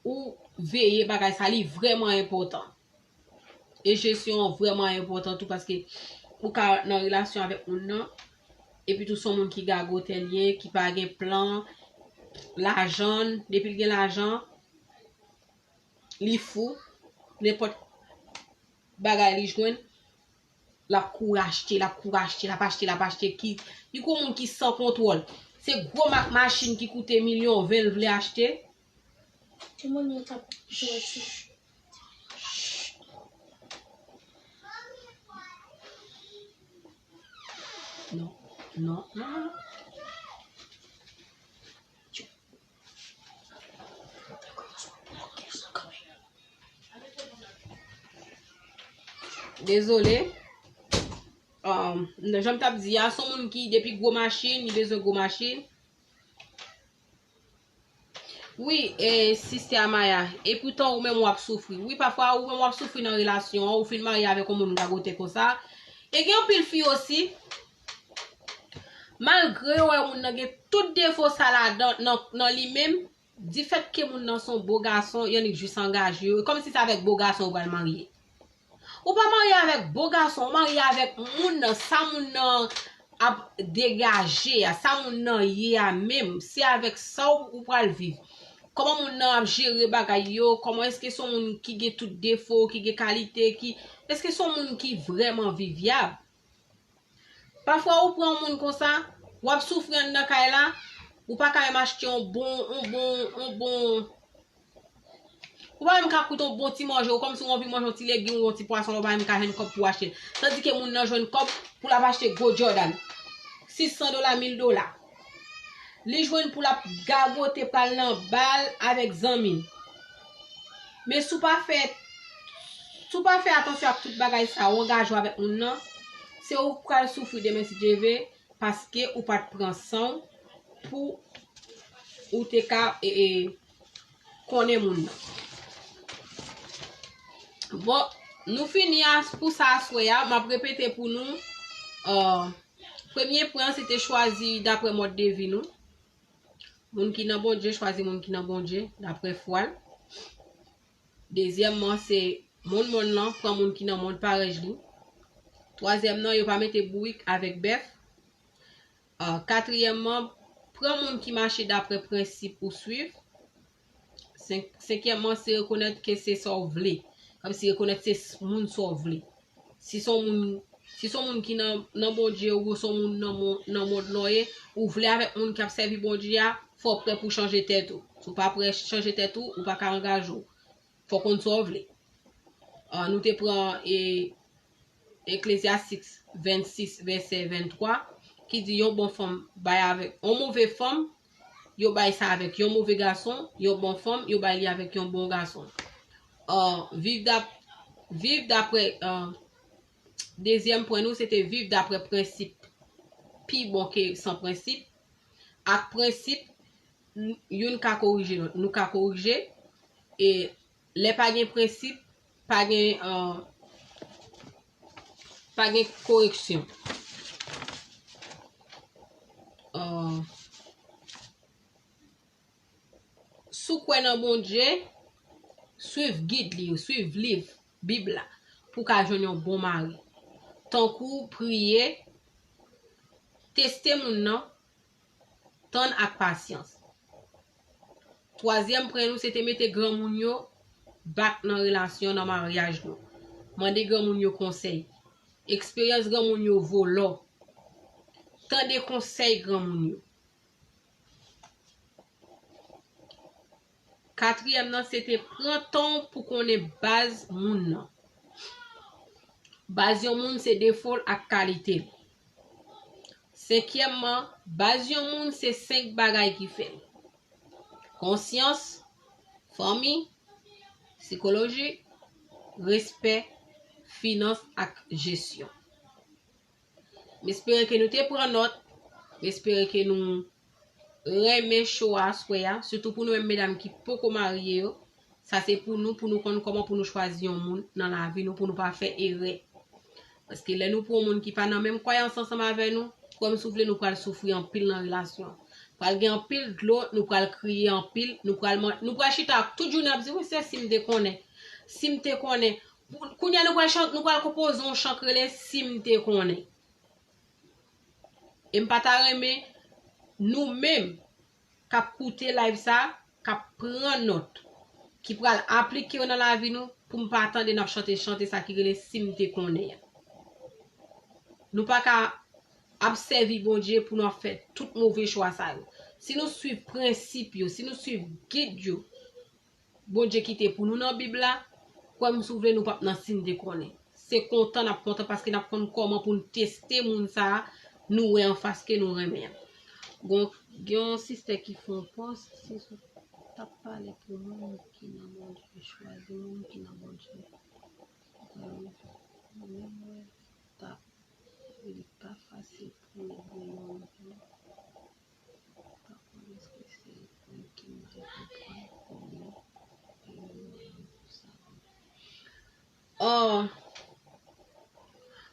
ou veye bagay sa, li vrèman enpòtan. E jesyon an vrèman enpòtan tou, paske ou ka nan relasyon avèk moun nan, epi tou se yon moun ki gagotè l ye, ki pa gen plan, lajan l, depi l gen lajan, li fou, nenpòt bagay li jwenn, l ap kouri achte, l ap kouri achte, l ap achte, l ap achte, ki, li kou moun ki san kontwòl. Se gwo mak machin ki koute milyon ven l vle achte. Timoun yo t ap jwe. Non, non, non, non. Dezole. Um, jan m t ap di a, se yon moun ki depi gwo machin, li bezwen gwo machin. Wi, e, Sista Maya, epoutan ou menm w ap soufri. Wi, pafwa ou menm w ap soufri nan relasyon an, ou fin marye avèk yon moun gagote konsa. E gen anpil fi osi, malgre yo wè moun nan gen tout defo sa ladan nan, nan li menm, difèt ke moun nan se yon bo gason, yo annik jis angaje yo. E kòmsi se avèk bo gason yo pral marye. Ou pa marye avèk bo gason, ou marye avèk moun nan, sa moun nan ap degaje a, sa moun nan ye a menm, se avèk sa ou, ou pral viv. Kòman moun nan ap jere bagay yo, kòman èske se yon moun ki gen tout defo, ki gen kalite, ki, èske se yon moun ki vrèman vivyab? Pafwa ou pran yon moun konsa, w ap soufri anndan kay la, ou pa ka menm achte yon bon, yon bon, yon bon, ou pa menm ka koute yon bon ti manje, ou kòmsi w anvi manje yon ti legim ou yon ti pwason, ou pa menm ka jwenn kòb pou w achte l. Tandike moun nan jwenn kòb pou l ap achte gwo Jordan. Sis san dola, mil dola. Li jwenn pou l ap gagote pral nan bal avèk zanmi l. Men si w pa fè, si w pa fè atansyon ak tout bagay sa, ou angaje w avèk moun nan, se ou k pral soufri demen si Dye ve, paske ou pa t pran san w pou ou te ka, e, e, konnen moun nan. Bon, nou fini a, pou sa aswè a, m ap repete pou nou, euh, premye pwen an, se te chwazi daprè mòd de vi nou. Moun ki nan Bondye, chwazi moun ki nan Bondye, daprè fwa l. Dezyèmman, se moun mòn nan, pran moun ki nan mòn parèy li. Twazyèm nan, yo pa mete bourik avèk bèf. Ah, katriyèmman, pran moun ki mache daprè prensip ou swiv. Senk, senkyèmman, se rekonèt ke se sa w vle. Kòmsi rekonèt se s-, moun sa w vle. Si se yon moun, si se yon moun ki nan, nan Bondye, oubyen se yon moun nan mon-, nan mond lan w ye, ou vle avèk moun k ap sèvi Bondye a, fò w prè pou chanje tèt ou. Si w pa prè chanje tèt ou, ou pa ka angaje w. Fò w konn sa w vle. Ah, nou te pran, e, Eklezyastik vennsis, vèsè venntwa, ki di yon bon fanm bay avèk yon move fanm, yo bay sa avèk yon move gason, yon bon fanm, yo bay li avèk yon bon gason. Ah, viv dap-, viv daprè, ah, dezyèm pwen nou, se te viv daprè prensip pi bon ke san prensip. Ak prensip, n-, youn ka korije lòt. Nou ka korije, e lè pa gen prensip, pa gen, ah, pa gen koreksyon. Ah, si w kwè nan Bondye, swiv gid li yo, swiv liv, Bib la, pou w ka jwenn yon bon mari. Tankou priye, teste moun nan, tann ak pasyans. Twazyèm pwen nou, se te mete granmoun yo bak nan relasyon, nan maryaj nou. Mande granmoun yo konsèy. Eksperyans granmoun yo vo lò. Tande konsèy granmoun yo. Katriyèm nan, se te pran tan w pou konnen baz moun nan. Baz yon moun se defo l ak kalite l. Senkyèmman, baz yon moun se senk bagay ki fè l: konsyans, fanmi, sikoloji, respè, finans ak jesyon. M espere ke nou te pran nòt. M espere ke nou renmen show a aswè a, sitou pou nou menm medam ki poko marye yo. Sa se pou nou, pou nou konn kòman pou nou chwazi yon moun nan lavi nou, pou nou pa fè erè. Paske lè nou pran yon moun ki pa nan menm kwayans ansanm avè nou, kwè m si w vle, nou pral soufri anpil nan relasyon an. Pral gen anpil dlo, nou pral kriye anpil, nou pral man-, nou pral chita tout jounen ap di, "Wi, se si m te konnen, si m te konnen." Pou, kounye a nou pral chan-, nou pral konpoze yon chan k rele "Si m te konnen." E m pa ta renmen nou menm k ap koute live sa, k ap pran nòt, ki pral aplike yo nan lavi nou, pou m pa tande n ap chante chante sa ki rele "Si m te konnen" an. Nou pa ka ap sèvi Bondye pou nou ap fè tout move chwa sa yo. Si nou swiv prensip yo, si nou swiv gid yo, Bondye kite pou nou nan Bib la, kwè m si w vle, nou p ap nan "Si m te konnen". Se kontan n ap kontan paske n ap konn kòman pou n teste moun sa a nou wè anfas ke nou renmen an. Gon, gen yon sistè ki fè yon pòs, si w t ap pale pou moun ki nan Bondye, chwazi moun ki nan Bondye.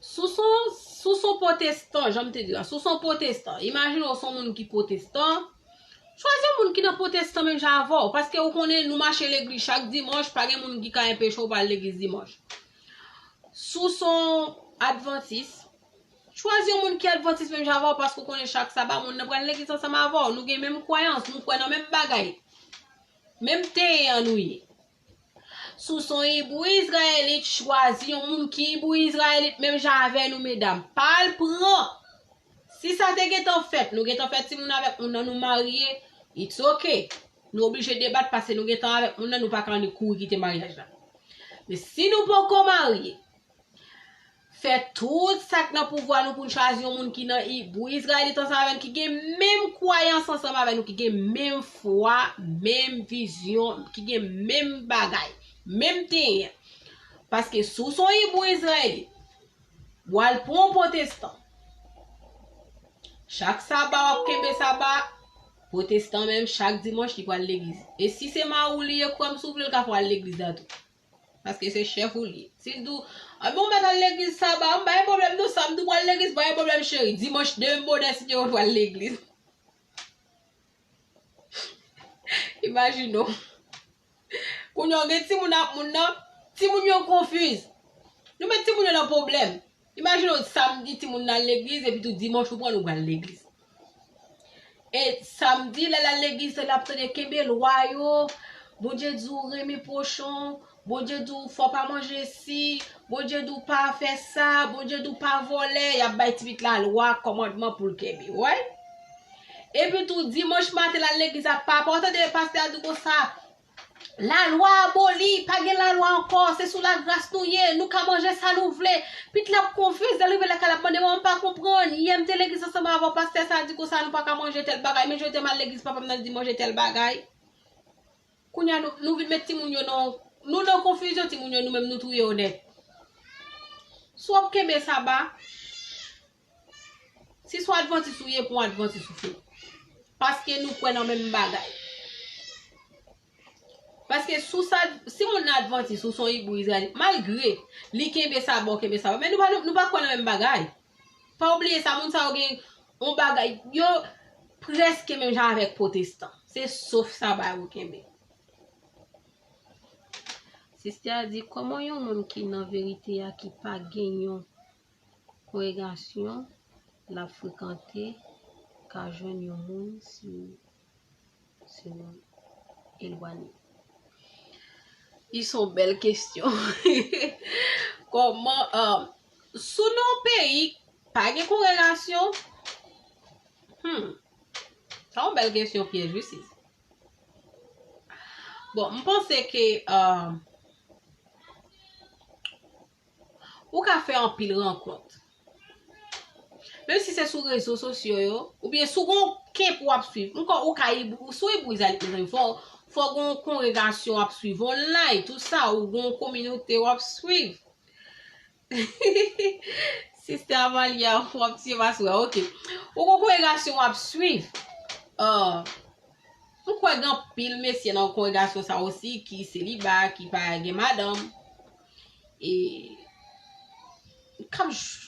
Si w se yon, si w se yon pwotestan, jan m te di la, si w se yon pwotestan, imajine w se yon moun ki pwotestan, chwazi yon moun ki nan pwotestan menm jan avè w, paske ou konnen nou mache legliz chak dimanch, pa gen moun ki ka enpeche w pa al legliz dimanch. Si w se yon advantis, chwazi yon moun ki advantis menm jan avè w, paske ou konnen chak saba moun nan pral legliz ansanm avè w, nou gen menm kwayans, nou kwè nan menm bagay. Menm tenyen an nou ye. Si w se yon ibou izrayelit, chwazi yon moun ki ibou izrayelit menm jan avè nou, medam. Pa al pran. Si sa te gentan fèt, nou gentan fè timoun avèk moun nan, nou marye, it's ok. Nou oblije debat paske nou gentan avèk moun nan, nou pa ka annik kouri kite maryaj la. Men si nou poko marye, fè tout sa k nan pouvwa nou pou n chwazi yon moun ki nan i-, pou Izrayelit ansanm avè n, ki gen menm kwayans ansanm avè nou, ki gen menm fwa, menm vizyon, ki gen menm bagay, menm tenyen. Paske si w se yon ibou Izrayelit, w al pran yon pwotestan. Chak saba w ap kenbe saba, pwotestan menm, chak dimanch li pral legliz. E si se mari w li ye, kwè m si w vle, l ka fè w al legliz la tou. Paske se chèf ou li ye. Si l di w, "A bon, m pa t al legliz saba, m pa gen pwoblèm non, samdi w pral legliz, pa gen pwoblèm cheri. Dimanch demen bonè si Dye vle w pral legliz." Imajine w. Kounye a w gen timoun ak moun nan, timoun yo konfiz. Nou met timoun yo nan pwoblèm. Imajine w samdi timoun nan al legliz, epi tou dimanch ou pran nou pral legliz. E samdi, lè l al legliz, l ap tande kenbe lwa yo. Bondye di w renmen pwochen w. Bondye di w fò w pa manje si. Bondye di w pa fè sa. Bondye di w pa vòlè. Y ap bay ti pitit la lwa, kòmandman pou l kenbe. Wè? Epi tou, dimanch maten, l al legliz la, papa, w tande pastè a di w konsa, Lalwa aboli, pa gen lalwa ankò, se sou lagras nou ye, nou ka manje sa nou vle. Pitit la ap konfiz, lè l rive lakay l ap mande, "Manman, m pa konprann, yè m te legliz ansanm avè w, pastè sa di konsa nou pa ka manje tèl bagay, men jodi a m al legliz, papa m nan di manje tèl bagay." Kounye a nou, nou vin met timoun yo nan, nou nan konfizyon, timoun yo, nou menm nou touye yo nèt. Si w ap kenbe saba, si se yon advantis ou ye, pran advantis ou fini. Paske nou kwè nan menm bagay. Paske si w sa, si moun nan advantis, ou se yon ibou izrayelit, malgre li kenbe saba, w kenbe saba, men nou pa, nou pa kwè nan menm bagay. Pa bliye sa, moun sa yo gen yon bagay, yo prèske menm jan avèk pwotestan. Se sof saba yo kenbe. Sistè a di, kòman yon moun ki nan verite a, ki pa gen yon kongregasyon l ap frekante ka jwenn yon moun si, si nou elwanye? Li se yon bèl kesyon. Kòman, euh, si w nan yon peyi pa gen kongregasyon? Hmm. Sa yon bèl kesyon pyèj, wi, sis. Bon, m panse ke, euh, ou ka fè anpil rankont. Menm si se sou rezo sosyo yo, oubyen si w gen yon kenp w ap swiv. Ankò, ou ka ibou-, si w ibou izrayelit, mezanmi, fò, fò w gen yon kongregasyon w ap swiv, online, tout sa, ou gen yon kominote w ap swiv. Sistè Amalia, w ap tiye m aswè a, oke. Ou gen yon kongregasyon w ap swiv. Ah, m kwè gen anpil mesye nan kongregasyon sa osi ki seliba, ki pa gen madanm. E, k ap j-,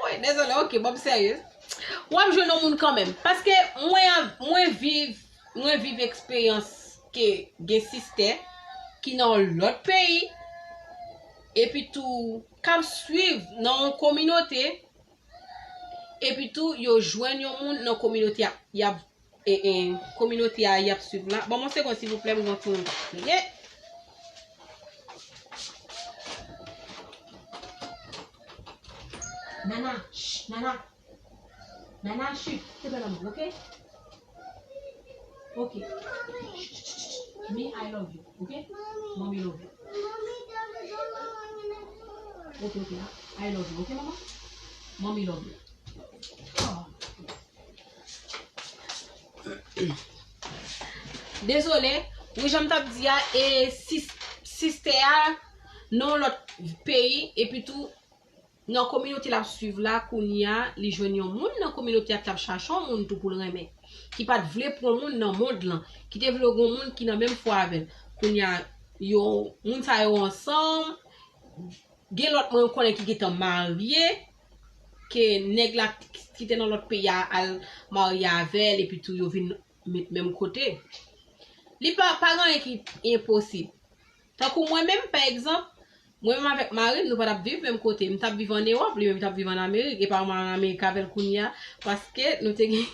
Wi, dezole, oke, bon, m serye. W ap jwenn yon moun kanmenm. Paske mwen, mwen viv, mwen viv eksperyans ke gen sistè ki nan yon lòt peyi, epi tou k ap swiv nan yon kominote, epi tou yo jwenn yon moun nan kominote a, y ap e, e, kominote a y ap swiv la. Ban m yon segonn, silvouplè, m gen yon timoun k ap kriye. Nana, ch, Nana. Nana, ch, se pa lanmou, oke? Oke. Ch, ch, ch, ch. Me, I love you, oke? Mommy love you. Oke, oke, I love you, oke, mama? Mommy love you. Oh. Dezole, wi, jan m t ap di a, e sis-, sistè a nan yon lòt peyi, epi tou nan kominote l ap swiv la, kounye a, li jwenn yon moun nan kominote a k t ap chache yon moun tou pou l renmen. ki pa t vle pran moun nan mond lan, ki te vle yon moun ki nan menm fwa avè l. Kounye a, yo, moun sa yo ansanm, gen lòt mwen konnen ki gentan marye, ke nèg la ki te nan lòt peyi a al marye avè l, epi tou yo vin met menm kote. Li pa, pa gen anyen ki enposib. Tankou mwen menm, pa egzanp, mwen menm avèk mari m, nou pa t ap viv menm kote. M t ap viv ann Ewòp, li menm li t ap viv ann Amerik. E pa mwen ann Amerik avè l kounye a, paske nou te gen,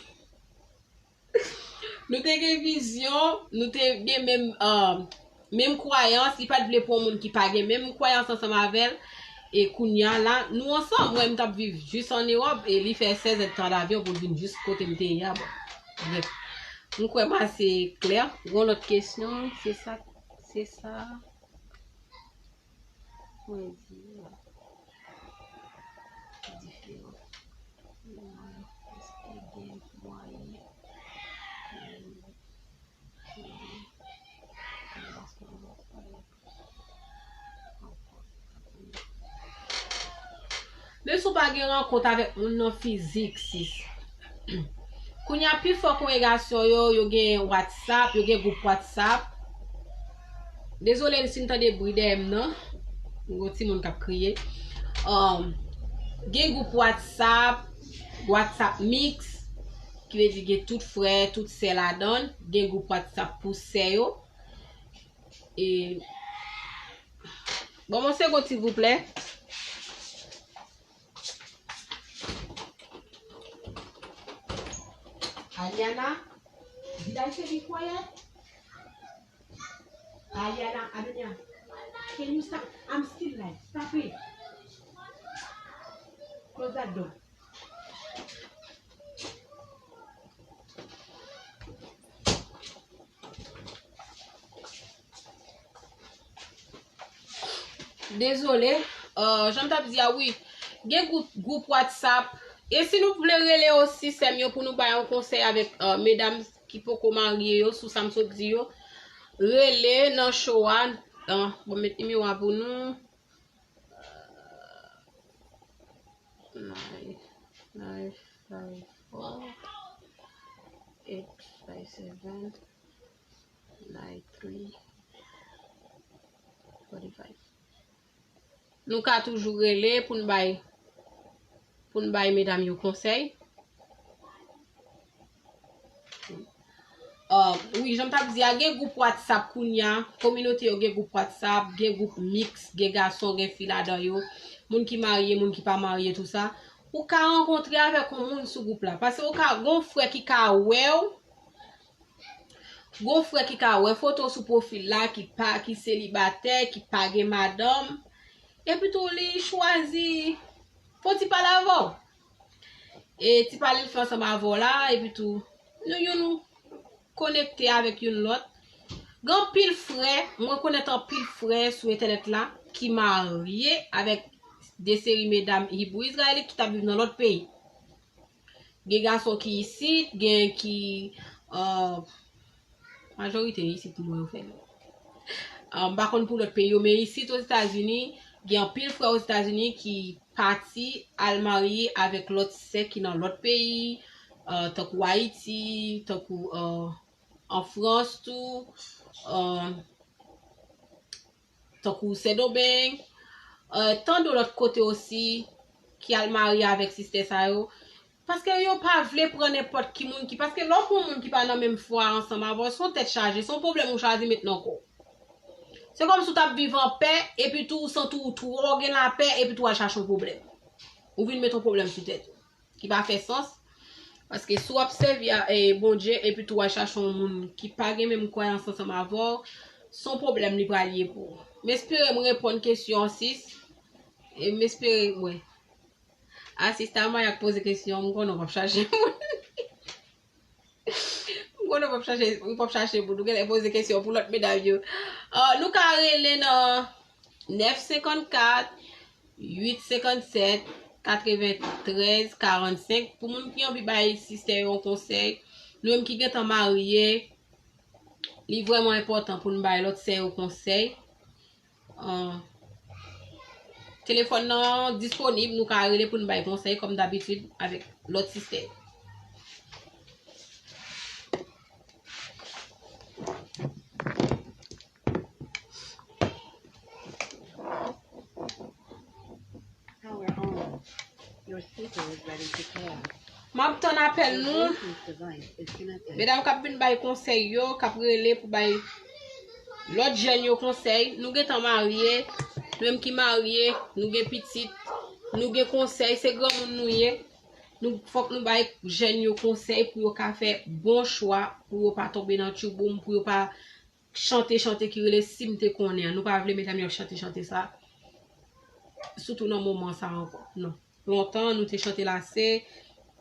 nou te gen vizyon, nou te gen menm, euh, menm kwayans. Li pa t vle pran moun ki pa gen menm kwayans ansanm avè l. E kounye a la, nou ansanm. Mwen, m t ap viv jis ann Ewòp, e li fè sèz èdtan davyon pou l vin jis kote m te ye a. Bon, brèf. M kwè m ase klè. Gon lòt kesyon, se sa, se sa. Mwen di, diferan. Èske gen mwayen pou, pou, pou Men si w pa gen rankont avèk moun nan fizik, sis. Kounye a, pifò kongregasyon yo, yo gen WhatsApp, yo gen gwoup WhatsApp. Dezole si n tande bri dèyè m nan. Yon timoun k ap kriye. Um, gen gwoup WhatsApp, WhatsApp mix, ki vle di gen tout frè, tout sè ladan l. Gen gwoup WhatsApp pou sè yo. E, bon, mwen se gon silvouplè. Aliana, did I say be quiet? Aliana, Adonia, can you stop? I'm still live. Stop it. Close that door. Dezole, euh, jan m t ap di a, wi. Gen gwoup, gwoup WhatsApp. E si nou vle rele osi, sè m yo, pou nou bay yon konsèy avèk, euh, medam ki poko marye yo, sou sa m sot di yo, rele nan show a. Euh, bon, m met nimewo a pou nou. Nine, nine five four, eight five seven, nine three, forty five. Nou ka toujou rele pou n bay, pou n bay medam yo konsèy. Ah, wi, jan m t ap di a, gen gwoup WhatsApp kounye a, kominote yo gen gwoup WhatsApp, gen gwoup mix, gen gason, gen fi ladan yo, moun ki marye, moun ki pa marye, tou sa. Ou ka rankontre avèk yon moun sou gwoup la, paske ou ka, gon frè ki ka wè w, gon frè ki ka wè foto sou pwofil la, ki pa, ki selibatè, ki pa gen madanm, epi tou li chwazi fè yon ti pale avè w. E ti pale l fè ansanm avè w la, epi tou, nou youn konekte avèk youn lòt. Gen anpil frè, mwen konèt anpil frè sou entènèt la ki marye avèk de seri medam Ibou Izrayelit ki t ap viv nan lòt peyi. Gen gason ki isit, gen ki, euh, majorite isit mwen yo fè l. Ah, m pa konn pou lòt peyi yo, men isit Ozetazini, gen anpil frè Ozetazini ki pati al marye avèk lòt sè ki nan lòt peyi, ah, tankou Ayiti, tankou, ah, an Frans tou, ah, tankou Sendomeng, ah, tann lòt kote osi ki al marye avèk sistè sa yo. Paske yo pa vle pran nenpòt ki moun ki, paske lè w pran moun ki pa nan menm fwa ansanm avè w, se yon tèt chaje, se yon pwoblèm ou chwazi met nan kò w. Se kòmsi w t ap viv anpè, epi tou ou santi w twò gen lapè, epi tou w al chache yon pwoblèm. Ou vin met yon pwoblèm sou tèt ou, ki pa fè sans. Paske si w ap sèvi a, e, Bondye, epi tou w al chache yon moun ki pa gen menm kwayans ansanm avè w, se yon pwoblèm li pral ye pou ou. M espere m reponn kesyon an, sis. E m espere, mwen. Asista Maya k poze kesyon, m konnen w p ap chache moun. M konnen w p ap chache, w p ap chache moun. Ou genlè poze kesyon pou lòt medam yo. Ah, nou ka rele nan nèf senkannkat, uit senkannsèt, katreventrèz, karannsenk. Pou moun ki anvi bay sistè yo yon konsèy, nou menm ki gentan marye, li vrèman enpòtan pou n bay lòt sè yo konsèy. Ah, telefòn nan disponib, nou ka rele pou n bay konsèy kòm dabitid avèk lòt sistè. M ap tann apèl nou. Medam k ap vin bay konsèy yo, k ap rele pou bay lòt jèn yo konsèy. Nou gentan marye, nou menm ki marye, nou gen pitit, nou gen konsèy, se granmoun nou ye. Nou, fòk nou bay jèn yo konsèy pou yo ka fè bon chwa, pou yo pa tonbe nan tchouboum, pou yo pa chante chante ki rele Si m te konnen an. Nou pa vle medam yo ap chante chante sa. Sitou nan moman sa ankò. Non. Lontan, nou te chante l ase.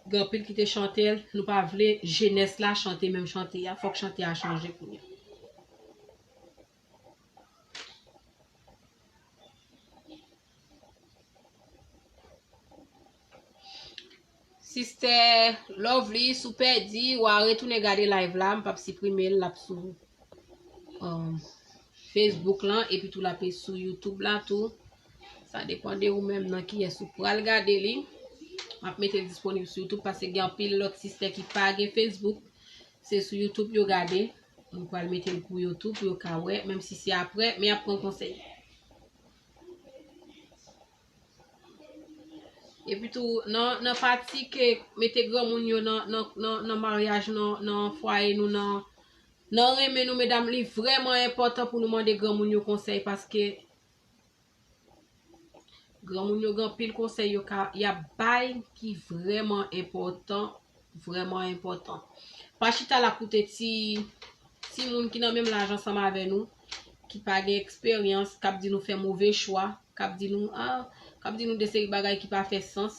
Gen anpil ki te chante l. Nou pa vle jenès la chante menm chante a. Fòk chante a chanje kounye a. Sistè Lovely, si w pèdi, w a retounen gade live la, m p ap siprime l, l ap sou, um, Facebook lan, epi tou l ap sou YouTube la tou. Sa depann de ou menm nan kiyès ou pral gade li. M ap mete l disponib sou YouTube, paske gen anpil lòt sistè ki pa gen Facebook. Se sou YouTube yo gade. M pral mete l pou yo tou, pou yo ka wè, menm si se aprè, men y ap pran konsèy. Epi tou, nan, nan pati ke mete granmoun yo nan, nan, nan, nan maryaj, nan, nan fwaye nou, nan, nan renmen nou, medam, li vrèman enpòtan pou nou mande granmoun yo konsèy, paske granmoun yo gen anpil konsèy yo ka, y ap bay ki vrèman enpòtan, vrèman enpòtan. Pa chita la koute ti, ti moun ki nan menm laj ansanm avè nou, ki pa gen eksperyans, k ap di nou fè move chwa, k ap di nou, ah, k ap di nou de seri bagay ki pa fè sans.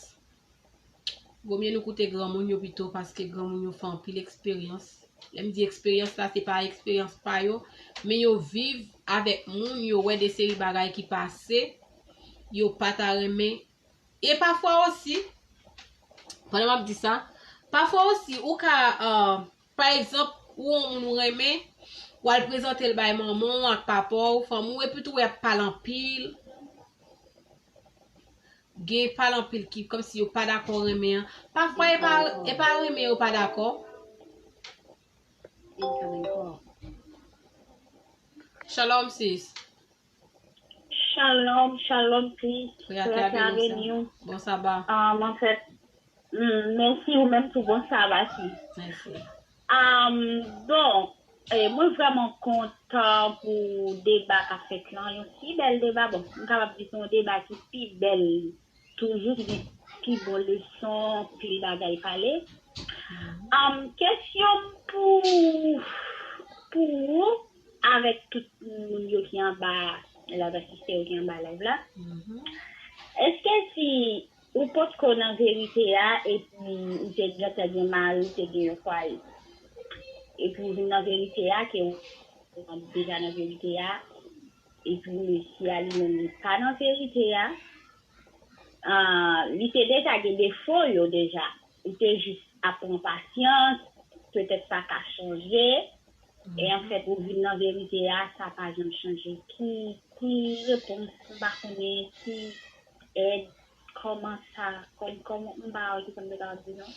Vomye nou koute granmoun yo pito, paske granmoun yo fè anpil eksperyans. Lè m di eksperyans la, se pa eksperyans pa yo, men yo viv avèk moun, yo wè de seri bagay ki pase, yo pa ta renmen. E pafwa osi, pandan m ap di sa, pafwa osi, ou ka, euh, pa egzanp, ou yon moun ou renmen, w al prezante l bay manman w ak papa w, fanmi w, epi tou w ap pale anpil. Gen pale anpil ki kòmsi yo pa dakò renmen an. Pafwa e pa, e pa renmen yo pa dakò. Shalom, sis. Shalom, shalom, sis. Frè a te aveni w. Bon saba. Um, anfèt, mm, mèsi ou menm tou, bon saba, sis. Mèsi. Um, bon, eh, mwen vrèman kontan pou deba k ap fèt lan, yon si bèl deba. Bon, m kapab di se yon deba ki pi bèl toujou, ki gen pi bon leson, pil bagay pale. Um, kesyon m pou, pou ou, avèk tout moun yo ki anba, lè avèk sistè yo ki anba live la. Èske si ou potko nan verite a, epi ou te gentan gen mari, ou te gen yon fwaye, epi ou vin nan verite a, ke ou deja nan verite a, epi mesye a li menm li pa nan verite a, ah, li te deja gen defo yo deja. Ou te jis ap pran pasyans, petèt sa ka chanje, e anfèt ou vin nan verite a, sa pa janm chanje. Ki, ki repons, m pa konnen, ki èd, kòman sa, kòm, kòman, m pa wè kisa m te kapab di non.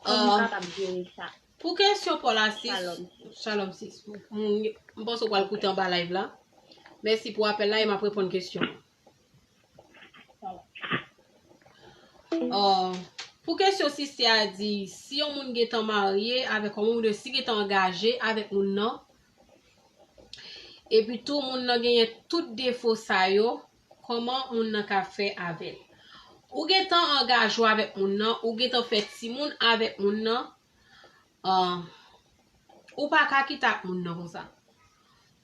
Kòman m kapab jere sa? Pou kesyon pa w la, sis. Shalom, sis. Shalom, sis. M, m, m panse w pral koute anba live la. Mèsi pou apèl la e m ap reponn kesyon. Uh, pou kesyon sistè a di, si yon moun gentan marye avèk yon moun, oubyen si gentan angaje avèk moun nan, epi tou moun nan genyen tout defo sa yo, kòman moun nan ka fè avè l? Ou gentan angaje w avèk moun nan, ou gentan fè timoun avèk moun nan, Ah, ou pa ka kite ak moun nan konsa.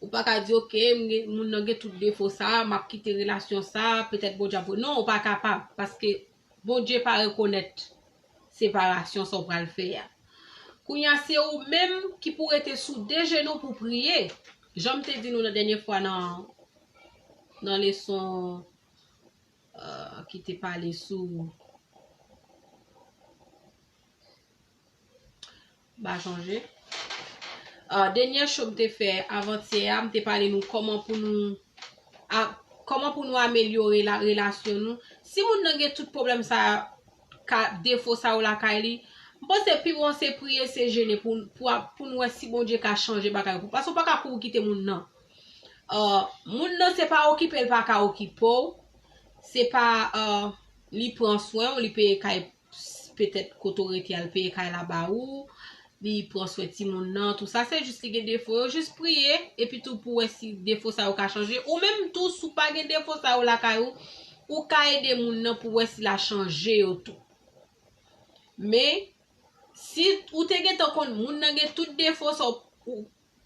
Ou pa ka di, "Ok, m gen, moun nan gen tout defo sa, m ap kite relasyon sa, petèt Bondye ap." Non, ou pa kapab, paske Bondye pa rekonèt separasyon sa w pral fè a. Kounye a, se ou menm ki pou rete sou de jenou pou priye. Jan m te di nou nan dènye fwa nan, nan leson, euh, ki te pale sou M pa sonje. Ah, dènye show m te fè avantyè a, m te pale nou kòman pou nou, a, kòman pou nou amelyore la, relasyon nou. Si moun nan gen tout pwoblèm sa, ka, defo sa yo lakay li, m panse pi bon se priye, se jene pou, pou, pou nou wè si Bondye ka chanje bagay pou. Paske w pa ka kouri kite moun nan. Ah, moun nan se pa okipe l pa ka okipe w. Se pa, ah, li pran swen w, li peye kay petèt kote w rete al peye kay la ba ou, li pran swen timoun nan, tou sa, se jis li gen defo yo, jis priye, epi tou pou wè si defo sa yo ka chanje. Ou menm tou, si w pa gen defo sa yo lakay ou, ou ka ede moun nan pou wè si l a chanje yo tou. Men, si ou te gentan konn moun nan gen tout defo sa, ou, ou,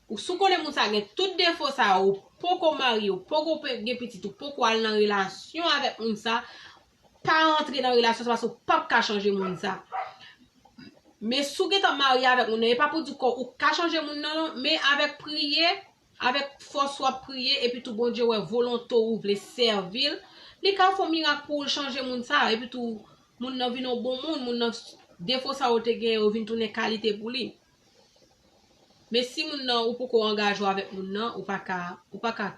ou si w konnen moun sa gen tout defo sa, ou poko marye, ou poko pe-, gen pitit, ou poko al nan relasyon avèk moun sa, pa rantre nan relasyon sa, paske w p ap ka chanje moun sa. Men si w gentan marye avèk moun nan, e pa pou di kò ou ka chanje moun nan, non, men avèk priye, avèk fòs w ap priye, epi tou Bondye wè volonte w, ou vle sèvi l, li ka fè yon mirak pou w chanje moun sa, epi tou moun nan vin yon bon moun, moun nan, defo sa yo te gen yo vin tounen kalite pou li. Men si moun nan, ou poko angaje w avèk moun nan, ou pa ka, ou pa ka,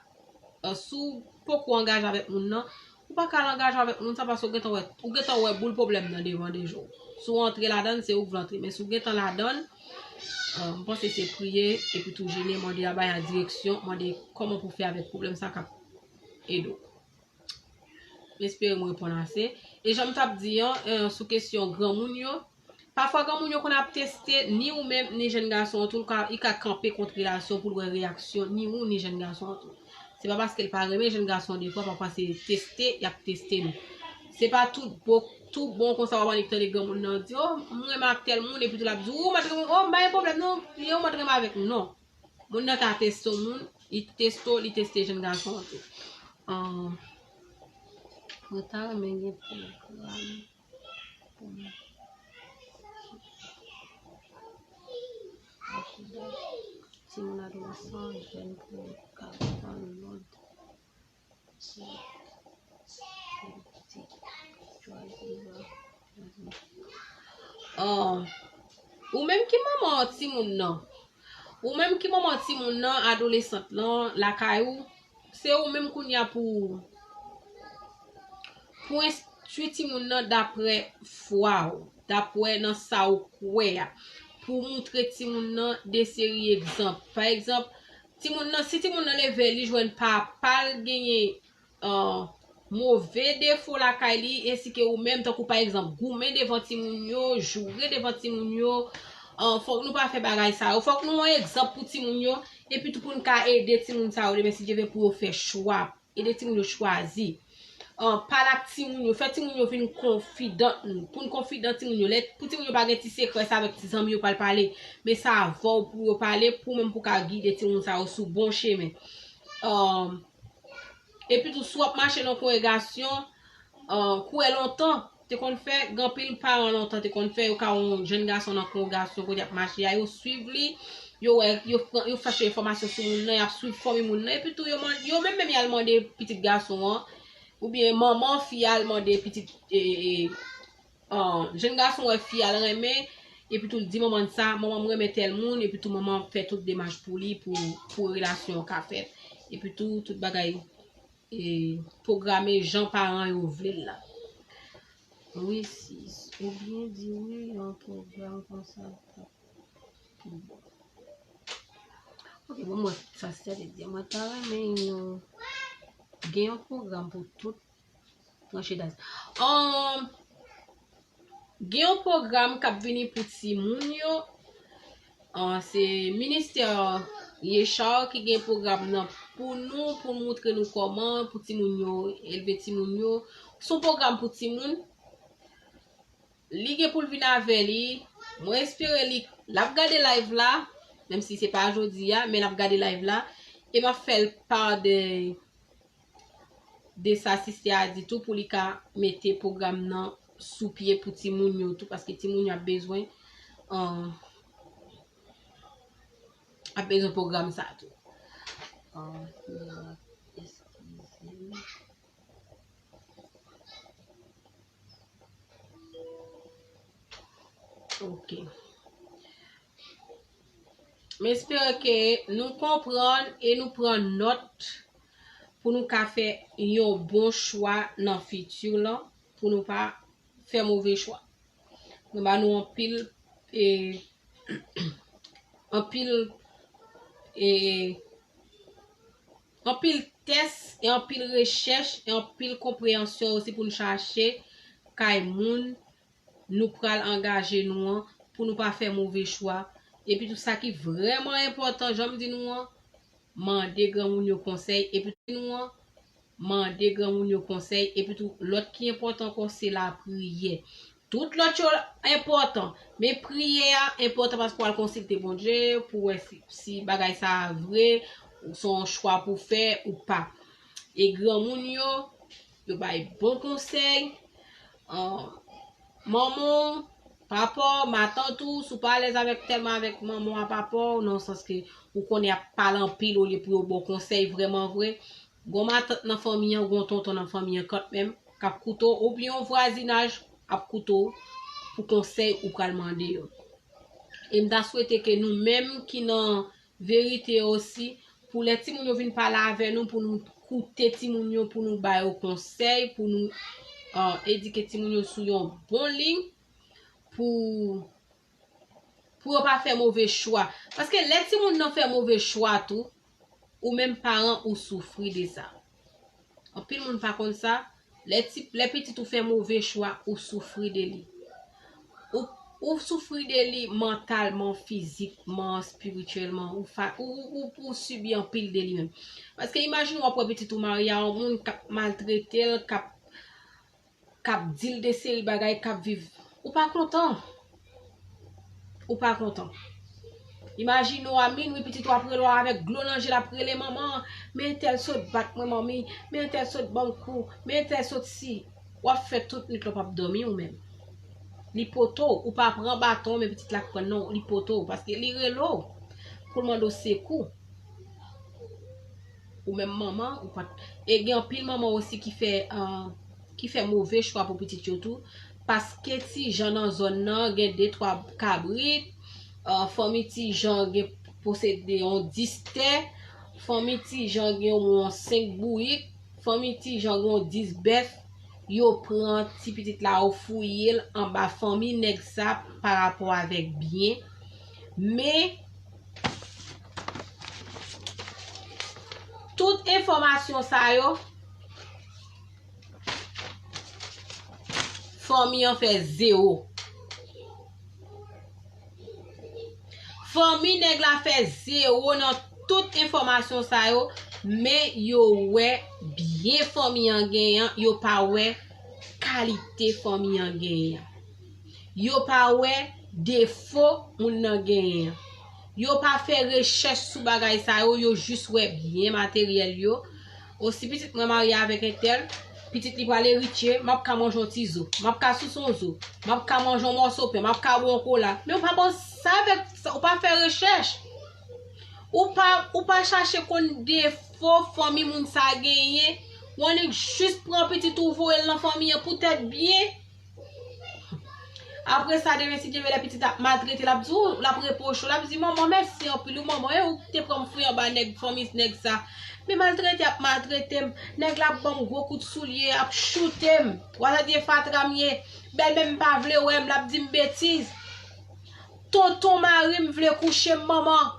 euh, si w poko angaje avèk moun nan, ou pa ka al angaje w avèk moun sa, paske ou gentan wè, ou gentan wè boul pwoblèm nan devan deja. Si w antre ladan l, se ou k vle antre. Men si w gentan ladan l, euh, m panse se priye, epi tou jene, mande a bay a direksyon, mande kòman pou fè avèk pwoblèm sa k ap ede w. M espere m reponn ase. E jan m t ap di an, eh, sou kesyon granmoun yo, pafwa granmoun yo konn ap teste ni ou menm, ni jèn gason an tou, li ka, li ka kanpe kont relasyon pou l wè reyaksyon ni ou, ni jèn gason an tou. Se pa paske l pa renmen jèn gason an, defwa, pafwa se teste, y ap teste nou. Se pa tout bon, tout bon konsa w ap annik tande granmoun nan di, "Oh, m renmen ak tèl moun," epi tou l ap di, "Oh, m pa t renmen, oh, m pa gen pwoblèm non, ye, ou pa t renmen avèk m." Non. Moun nan ka teste w moun, li teste w, li teste jèn gason an tou. Ahn, mwen ta renmen gen pwogram pou mwen. Timoun adolesan, jèn pou yo ka pran lòd. Oh, ou menm ki manman timoun nan. Ou menm ki manman timoun nan, adolesant lan, lakay ou, se ou menm kounye a pou, pou enstwi timoun nan dapre fwa w, dapre nan sa ou kwè a, pou moutre timoun nan de seri egzanp. Pa egzanp, timoun nan, si timoun nan leve, li jwenn papa l genyen, ah, move defo lakay li, ensi ke ou menm, tankou pa egzanp, goumen devan timoun yo, joure devan timoun yo, ah, fòk nou pa fè bagay sa yo. Fòk nou yon egzanp pou timoun yo, epi tou pou n ka ede timoun sa yo demen, si Dye vle, pou yo fè chwa. Ede timoun yo chwazi. Ah, pale ak timoun yo, fè timoun yo vin konfidan nou. Pou n konfidan timoun yo, lè, pou timoun yo pa gen ti sekrè sa avèk ti zanmi yo pral pale, men sa avè w pou yo pale, pou menm pou ka gide timoun sa yo sou bon chemen. Ah, Epi tou, si w ap mache nan kongregasyon, ah, kwè lontan, te konn fè, gen anpil paran lontan te konn fè, yo ka wè yon jèn gason nan kongregasyon kote y ap mache a, yo swiv li, yo wè, yo pran, yo chache enfòmasyon sou moun nan, y ap swiv fanmi moun nan, epi tou, yo man-, yo menm menm y al mande pitit gason an, oubyen manman fi a al mande pitit, e, e, e, ah, jèn gason wè fi a l renmen, epi tou l di manman l sa, "Manman, m renmen tèl moun," epi tou manman fè tout demach pou li, pou, pou relasyon an ka fèt. Epi tou, tout bagay, e, pwograme jan paran yo vle l la. Wi, sis. Ou byen di wi, yon pwogram konsa t ap pi bon. Ok, bon, mwen, sa se te di. Mwen ta renmen yon, gen yon pwogram pou tout tranche daj. Um, gen yon pwogram k ap vini pou timoun yo. Ah, se ministè Yechar ki gen pwogram nan pou nou, pou moutre nou kòman pou timoun yo, elve timoun yo. Se yon pwogram pou timoun. Li gen pou l vin avè li. Mwen espere li, l ap gade live la, menm si se pa jodi a, men l ap gade live la. E m ap fè l pa de de sa sistè a di tou pou li ka mete pwogram nan sou pye pou timoun yo tou, paske timoun yo ap bezwen, ah, ap bezwen pwogram sa tou. Ah, eskize m. Ok. M espere ke nou konprann e nou pran nòt pou nou ka fè yon bon chwa nan fiti lan, pou nou pa fè move chwa. Mwen ba nou anpil, e, anpil, e, anpil tès, e anpil rechèch, e anpil konpreyansyon osi pou n chache kay moun nou pral angaje nou an, pou nou pa fè move chwa. Epi tou sa ki vrèman enpòtan, jan m di nou an, mande granmoun yo konsèy, epi nou an, mande granmoun yo konsèy, epi tou lòt ki enpòtan ankò se lapriyè. Tout lòt yo enpòtan, men priyè a enpòtan paske w al konsilte Bondye pou wè si, si bagay sa a vre, se yon chwa pou fè ou pa. E granmoun yo, yo bay bon konsèy. An, manman w, papa w, matant ou, si w pa alèz avèk tèlman avèk manman w a papa w, nan sans ke ou konnen y ap pale anpil olye pou yo ba w konsèy vrèman vre. Gon matant nan fanmi an, gon tonton nan fanmi an kantmenm, k ap koute w, oubyen yon vwazinaj ap koute w pou konsèy ou pral mande yo. E m ta swete ke nou menm ki nan verite osi, pou lè timoun yo vin pale avè nou, pou nou koute timoun yo, pou nou ba yo konsèy, pou nou, ah, edike timoun yo sou yon bon liy, pou, pou yo pa fè move chwa. Paske lè timoun nan fè move chwa tou, ou menm paran ou soufri de sa. Anpil moun pa konn sa. Lè ti, lè pitit ou fè move chwa, ou soufri de li. Ou, ou soufri de li mantalman, fizikman, espirityèlman. Ou, fa, ou, ou, ou, ou sibi anpil de li menm. Paske imajine w ap wè pitit ou marye a yon moun k ap maltrete l, k ap, k ap di l de seri bagay, k ap viv. Ou pa kontan. Ou pa kontan. Imajine w a minwi, pitit ou ap rele w avèk dlo nan je l, ap rele manman, men entèl sot bat mwen manmi, men entèl sot ban m kou, men entèl sot si. W ap fè tout nwit la w p ap dòmi ou menm. Li pote w, ou pa pran baton, men pitit la k pran non, li pote w, paske li rele w pou l mande w sekou. Ou menm manman, ou pa t, e gen anpil manman osi ki fè, ah, ki fè move chwa pou pitit yo tou, paske Ti Jan nan zòn nan gen de twa kabrit, ah, fanmi Ti Jan gen posede yon dis tè, fanmi Ti Jan gen omwen yon senk bouyik, fanmi Ti Jan gen yon dis bèf, yo pran ti pitit la, yo fouye l anba fanmi nèg sa pa rapò avèk byen. Men, tout enfòmasyon sa yo, fanmi an fè zewo. Fanmi nèg la fè zewo nan tout enfòmasyon sa yo, men yo wè byen fanmi an genyen an, yo pa wè kalite fanmi an genyen an. Yo pa wè defo moun nan genyen an. Yo pa fè rechèch sou bagay sa yo, yo jis wè byen materyèl yo. O, si pitit mwen marye avèk entèl, pitit li pral eritye, m ap ka manje yon ti zo, m ap ka souse yon zo, m ap ka manje yon mòso pen, m ap ka bwè yon kola. Men ou pa bon sa avèk sa, ou pa fè rechèch. Ou pa, ou pa chache konn defo fanmi moun sa genyen. Ou annik jis pran pitit ou voye l nan fanmi an poutèt byen. Apre sa, demen, si Dye vle, lè pitit ap maltrete, l ap di w, l ap repwoche w, l ap di, "Manman, mèsi anpil, wi, manman, e ou ki te pran m fouye anba nèg, fanmi nèg sa. Men maltrete ap maltrete m, nèg la ap ban m gwo kout soulye, ap choute m, w a ta di e fatra m ye, bèlmè m pa vle wè m, l ap di m betiz. Tonton mari m vle kouche m, manman."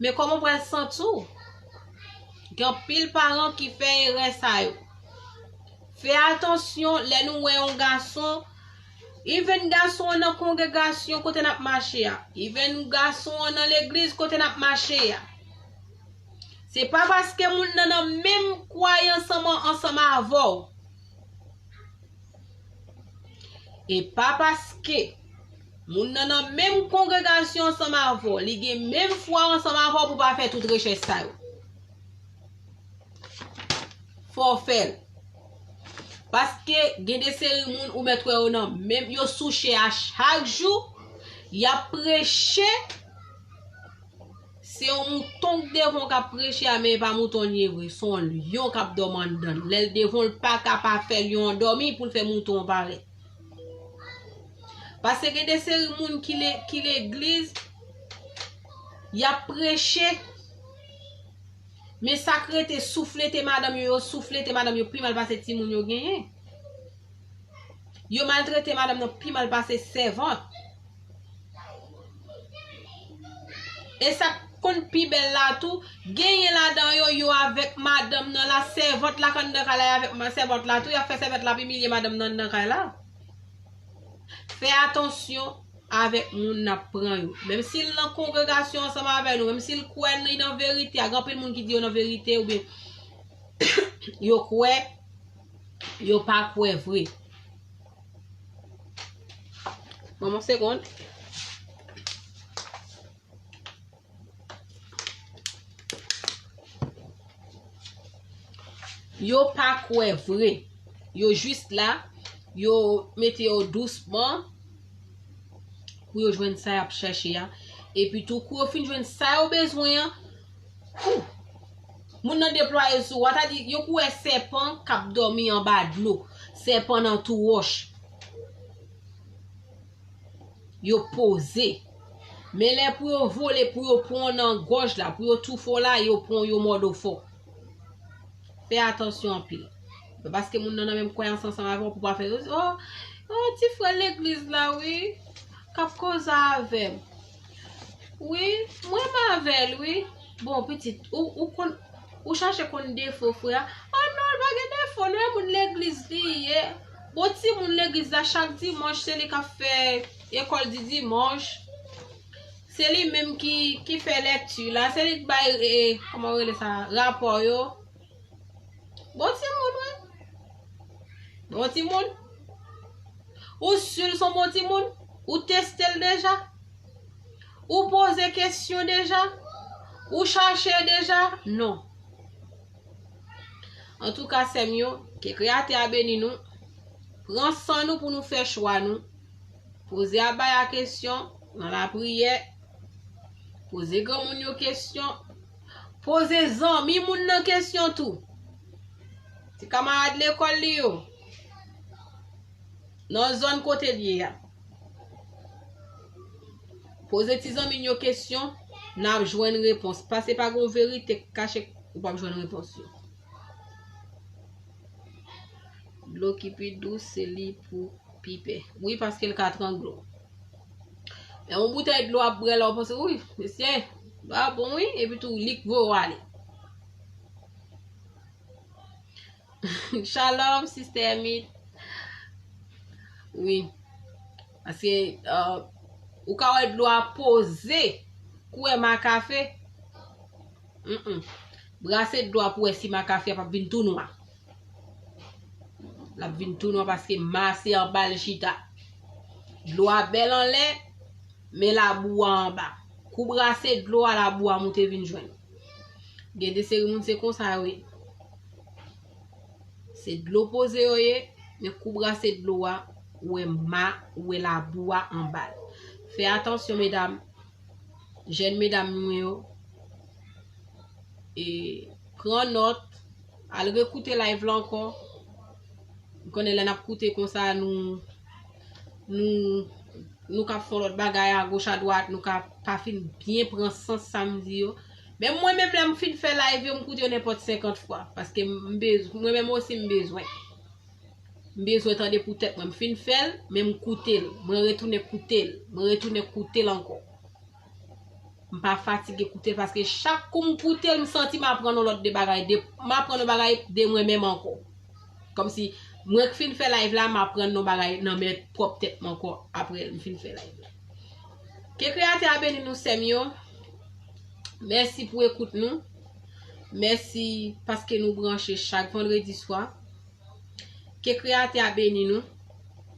Men kòman w pral santi w? Gen anpil paran ki fè erè sa yo. Fè atansyon lè nou wè yon gason, even gason an nan kongregasyon kote n ap mache a, even gason an nan legliz kote n ap mache a. Se pa paske moun nan nan menm kwayans ansanm, ansanm avè w. E pa paske moun nan nan menm kongregasyon ansanm avè w, li gen menm fwa ansanm avè w pou w pa fè tout rechèch sa yo. Fò w fè l. Paske gen de seri moun ou mèt wè yo nan menm, yo sou chè a chak jou, y ap preche, se yon mouton k devan w k ap preche a, men e pa mouton l ye vre. Se yon lyon k ap dòmi anndan l. Lè l devan w, l pa ka pa fè lyon an dòmi pou l fè mouton an parèt. Paske gen de seri moun ki le, ki legliz, y ap preche, men sa k rete souflete madanm yo, yo souflete madanm yo pi mal pase timoun yo genyen. Yo maltrete madanm nan pi mal pase sèvant. E sa k konn pi bèl la tou, genyen ladan yo, yo avèk madanm nan la, sèvant la k anndan kay la, y avèk ma-, sèvant la tou, y ap fè sèvant la ap imilye madanm nan anndan kay la. Fè atansyon avèk moun n ap pran yo. Menm si l nan kongregasyon ansanm avè nou, menm si l kwè li nan verite a, gen anpil moun ki di yo nan verite oubyen yo kwè, yo pa kwè vre. Ban m yon segond. Yo pa kwè vre. Yo jis la, yo mete yo dousman pou yo jwenn sa y ap chèche a. Epi tou, kou yo fin jwenn sa yo bezwen an, kou moun nan deplwaye sou ou, sa di, yo kou wè sèpan k ap dòmi anba dlo, sèpan nan twou wòch. Yo poze. Men lè pou yo vole, pou yo pran w nan gòj la, pou yo toufe w la, yo pran w, yo mòde w fò. Fè atansyon anpil. Paske moun nan nan menm kwayans ansanm avè w pou pa fè, oh, oh, ti frè legliz la, wi, k ap koze avè m. Wi, m renmen avè l, wi. Bon, pitit, ou, ou konn, ou chache konn defo frè a. Oh non, l pa gen defo, non, e moun legliz li ye. Bon, timoun legliz la, chak dimanch, se li k ap fè ekòl di dimanch. Se li menm ki, ki fè lèkti la, se li k bay, e, kòman yo rele sa, rapò yo. Bon timoun, wi. Bon timoun. Ou si l se yon bon timoun? Ou teste l deja? Ou poze kesyon deja? Ou chache deja? Non. Antouka, sè m yo, ke Kreyatè a beni nou. Pran san nou pou nou fè chwa nou. Poze Abaya kesyon nan lapriyè. Poze granmoun yo kesyon. Poze zanmi moun nan kesyon tou. Ti kamarad lekòl li yo. Nan zòn kote l ye a. Poze ti zanmi n yo kesyon, n ap jwenn repons. Pase pa gon verite k kache, ou p ap jwenn repons yo. Dlo ki pi dous, se li pou pi pè. Wi, paske l ka trangle w. Men yon boutèy dlo ap bwè la, w panse, wi, mesye, dlo a bon, wi, epi tou, li k voye w ale. Shalom, Sister Emmett. Wi. Paske, euh, ou ka wè dlo a poze, kou wè makafe. Mm-mm. Brase dlo a pou wè si makafe a p ap vin tou nwa. L ap vin tou nwa paske ma se anba l chita. Dlo a bèl anlè, men labou a anba. Kou brase dlo a, labou a moute vin jwenn. Gen de seri moun se konsa yo ye. Se dlo poze yo ye, men kou brase dlo a, ou wè ma, ou wè labou a anba l. Fè atansyon, medam, jèn medam mwen yo. E pran nòt, al rekoute live la ankò. M konnen lè n ap koute konsa, nou, nou, nou ka fè yon lòt bagay agoch adwat, nou ka pa fin byen pran sans sa m di yo. Men mwen menm, lè m fin fè live yo, m koute yo nenpòt senkant fwa. Paske m bez-, mwen menm osi m bezwen. M bezwen tande pou tèt mwen. M fin fè l, men m koute l. Mwen retounen koute l. Mwen retounen koute l ankò. M pa fatige koute l paske chak kou m koute l, m santi m aprann yon lòt de bagay. De, m aprann yon bagay de mwen menm ankò. Kòmsi mwen k fin fè live la, m aprann yon bagay nan men pwòp tèt mwen ankò apre m fin fè live la. Ke Kreyatè a beni nou, sè m yo. Mèsi pou ekout nou. Mèsi paske nou branche chak vandredi swa. Ke Kreyatè a beni nou.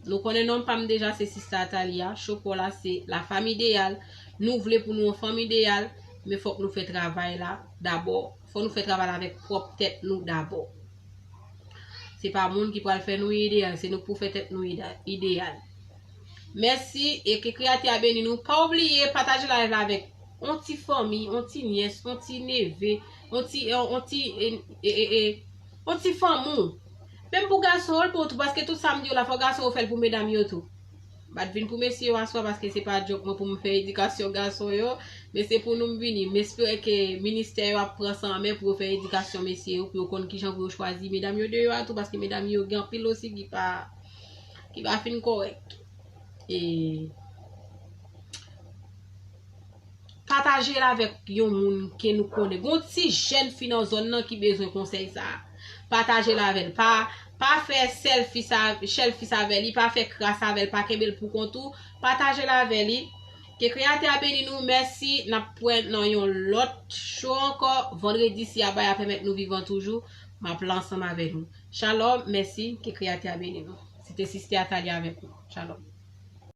Nou konnen non pa m deja, se Sista Atalia. Chopò la se la fanm ideyal. Nou vle pou nou yon fanm ideyal, men fòk nou fè travay la dabò. Fò nou fè travay la avèk pwòp tèt nou dabò. Se pa moun ki pral fè nou ideyal, se nou k pou fè tèt nou ide-, ideyal. Mèsi e ke Kreyatè a beni nou. Pa bliye pataje live la avèk yon ti fanmi, yon ti nyès, yon ti neve, yon ti, yon, yon ti, e, e, e, e, yon ti fanmi w. Menm pou gason yo, l bon tou, paske tout sa m di yo la, fò gason yo fè l pou medam yo tou. M pa t vin pou mesye yo aswè, paske se pa djòb mwen pou m fè edikasyon gason yo, men se pou nou m vini. M espere ke ministè yo ap pran sa an men pou yo fè edikasyon mesye yo, pou yo konn kijan pou yo chwazi medam yo deyò a tou, paske medam yo gen anpil osi ki pa, ki pa fin kòrèk. E pataje l avèk yon moun ke nou konnen. Gon ti jèn fi nan zòn nan ki bezwen konsèy sa a. pataje l avè l. Pa, pa fè selfish a- selfish avè li, pa fè kras avè l, pa kenbe l pou kont ou, pataje l avè li. Ke Kreyatè a beni nou. Mèsi, n ap wè nan yon lòt show ankò. Vandredi, si Aba a pèmèt nou vivan toujou, m ap la ansanm avè nou. Shalom, mèsi, ke Kreyatè a beni nou. Se te Sistè Atalia avèk nou. Shalom.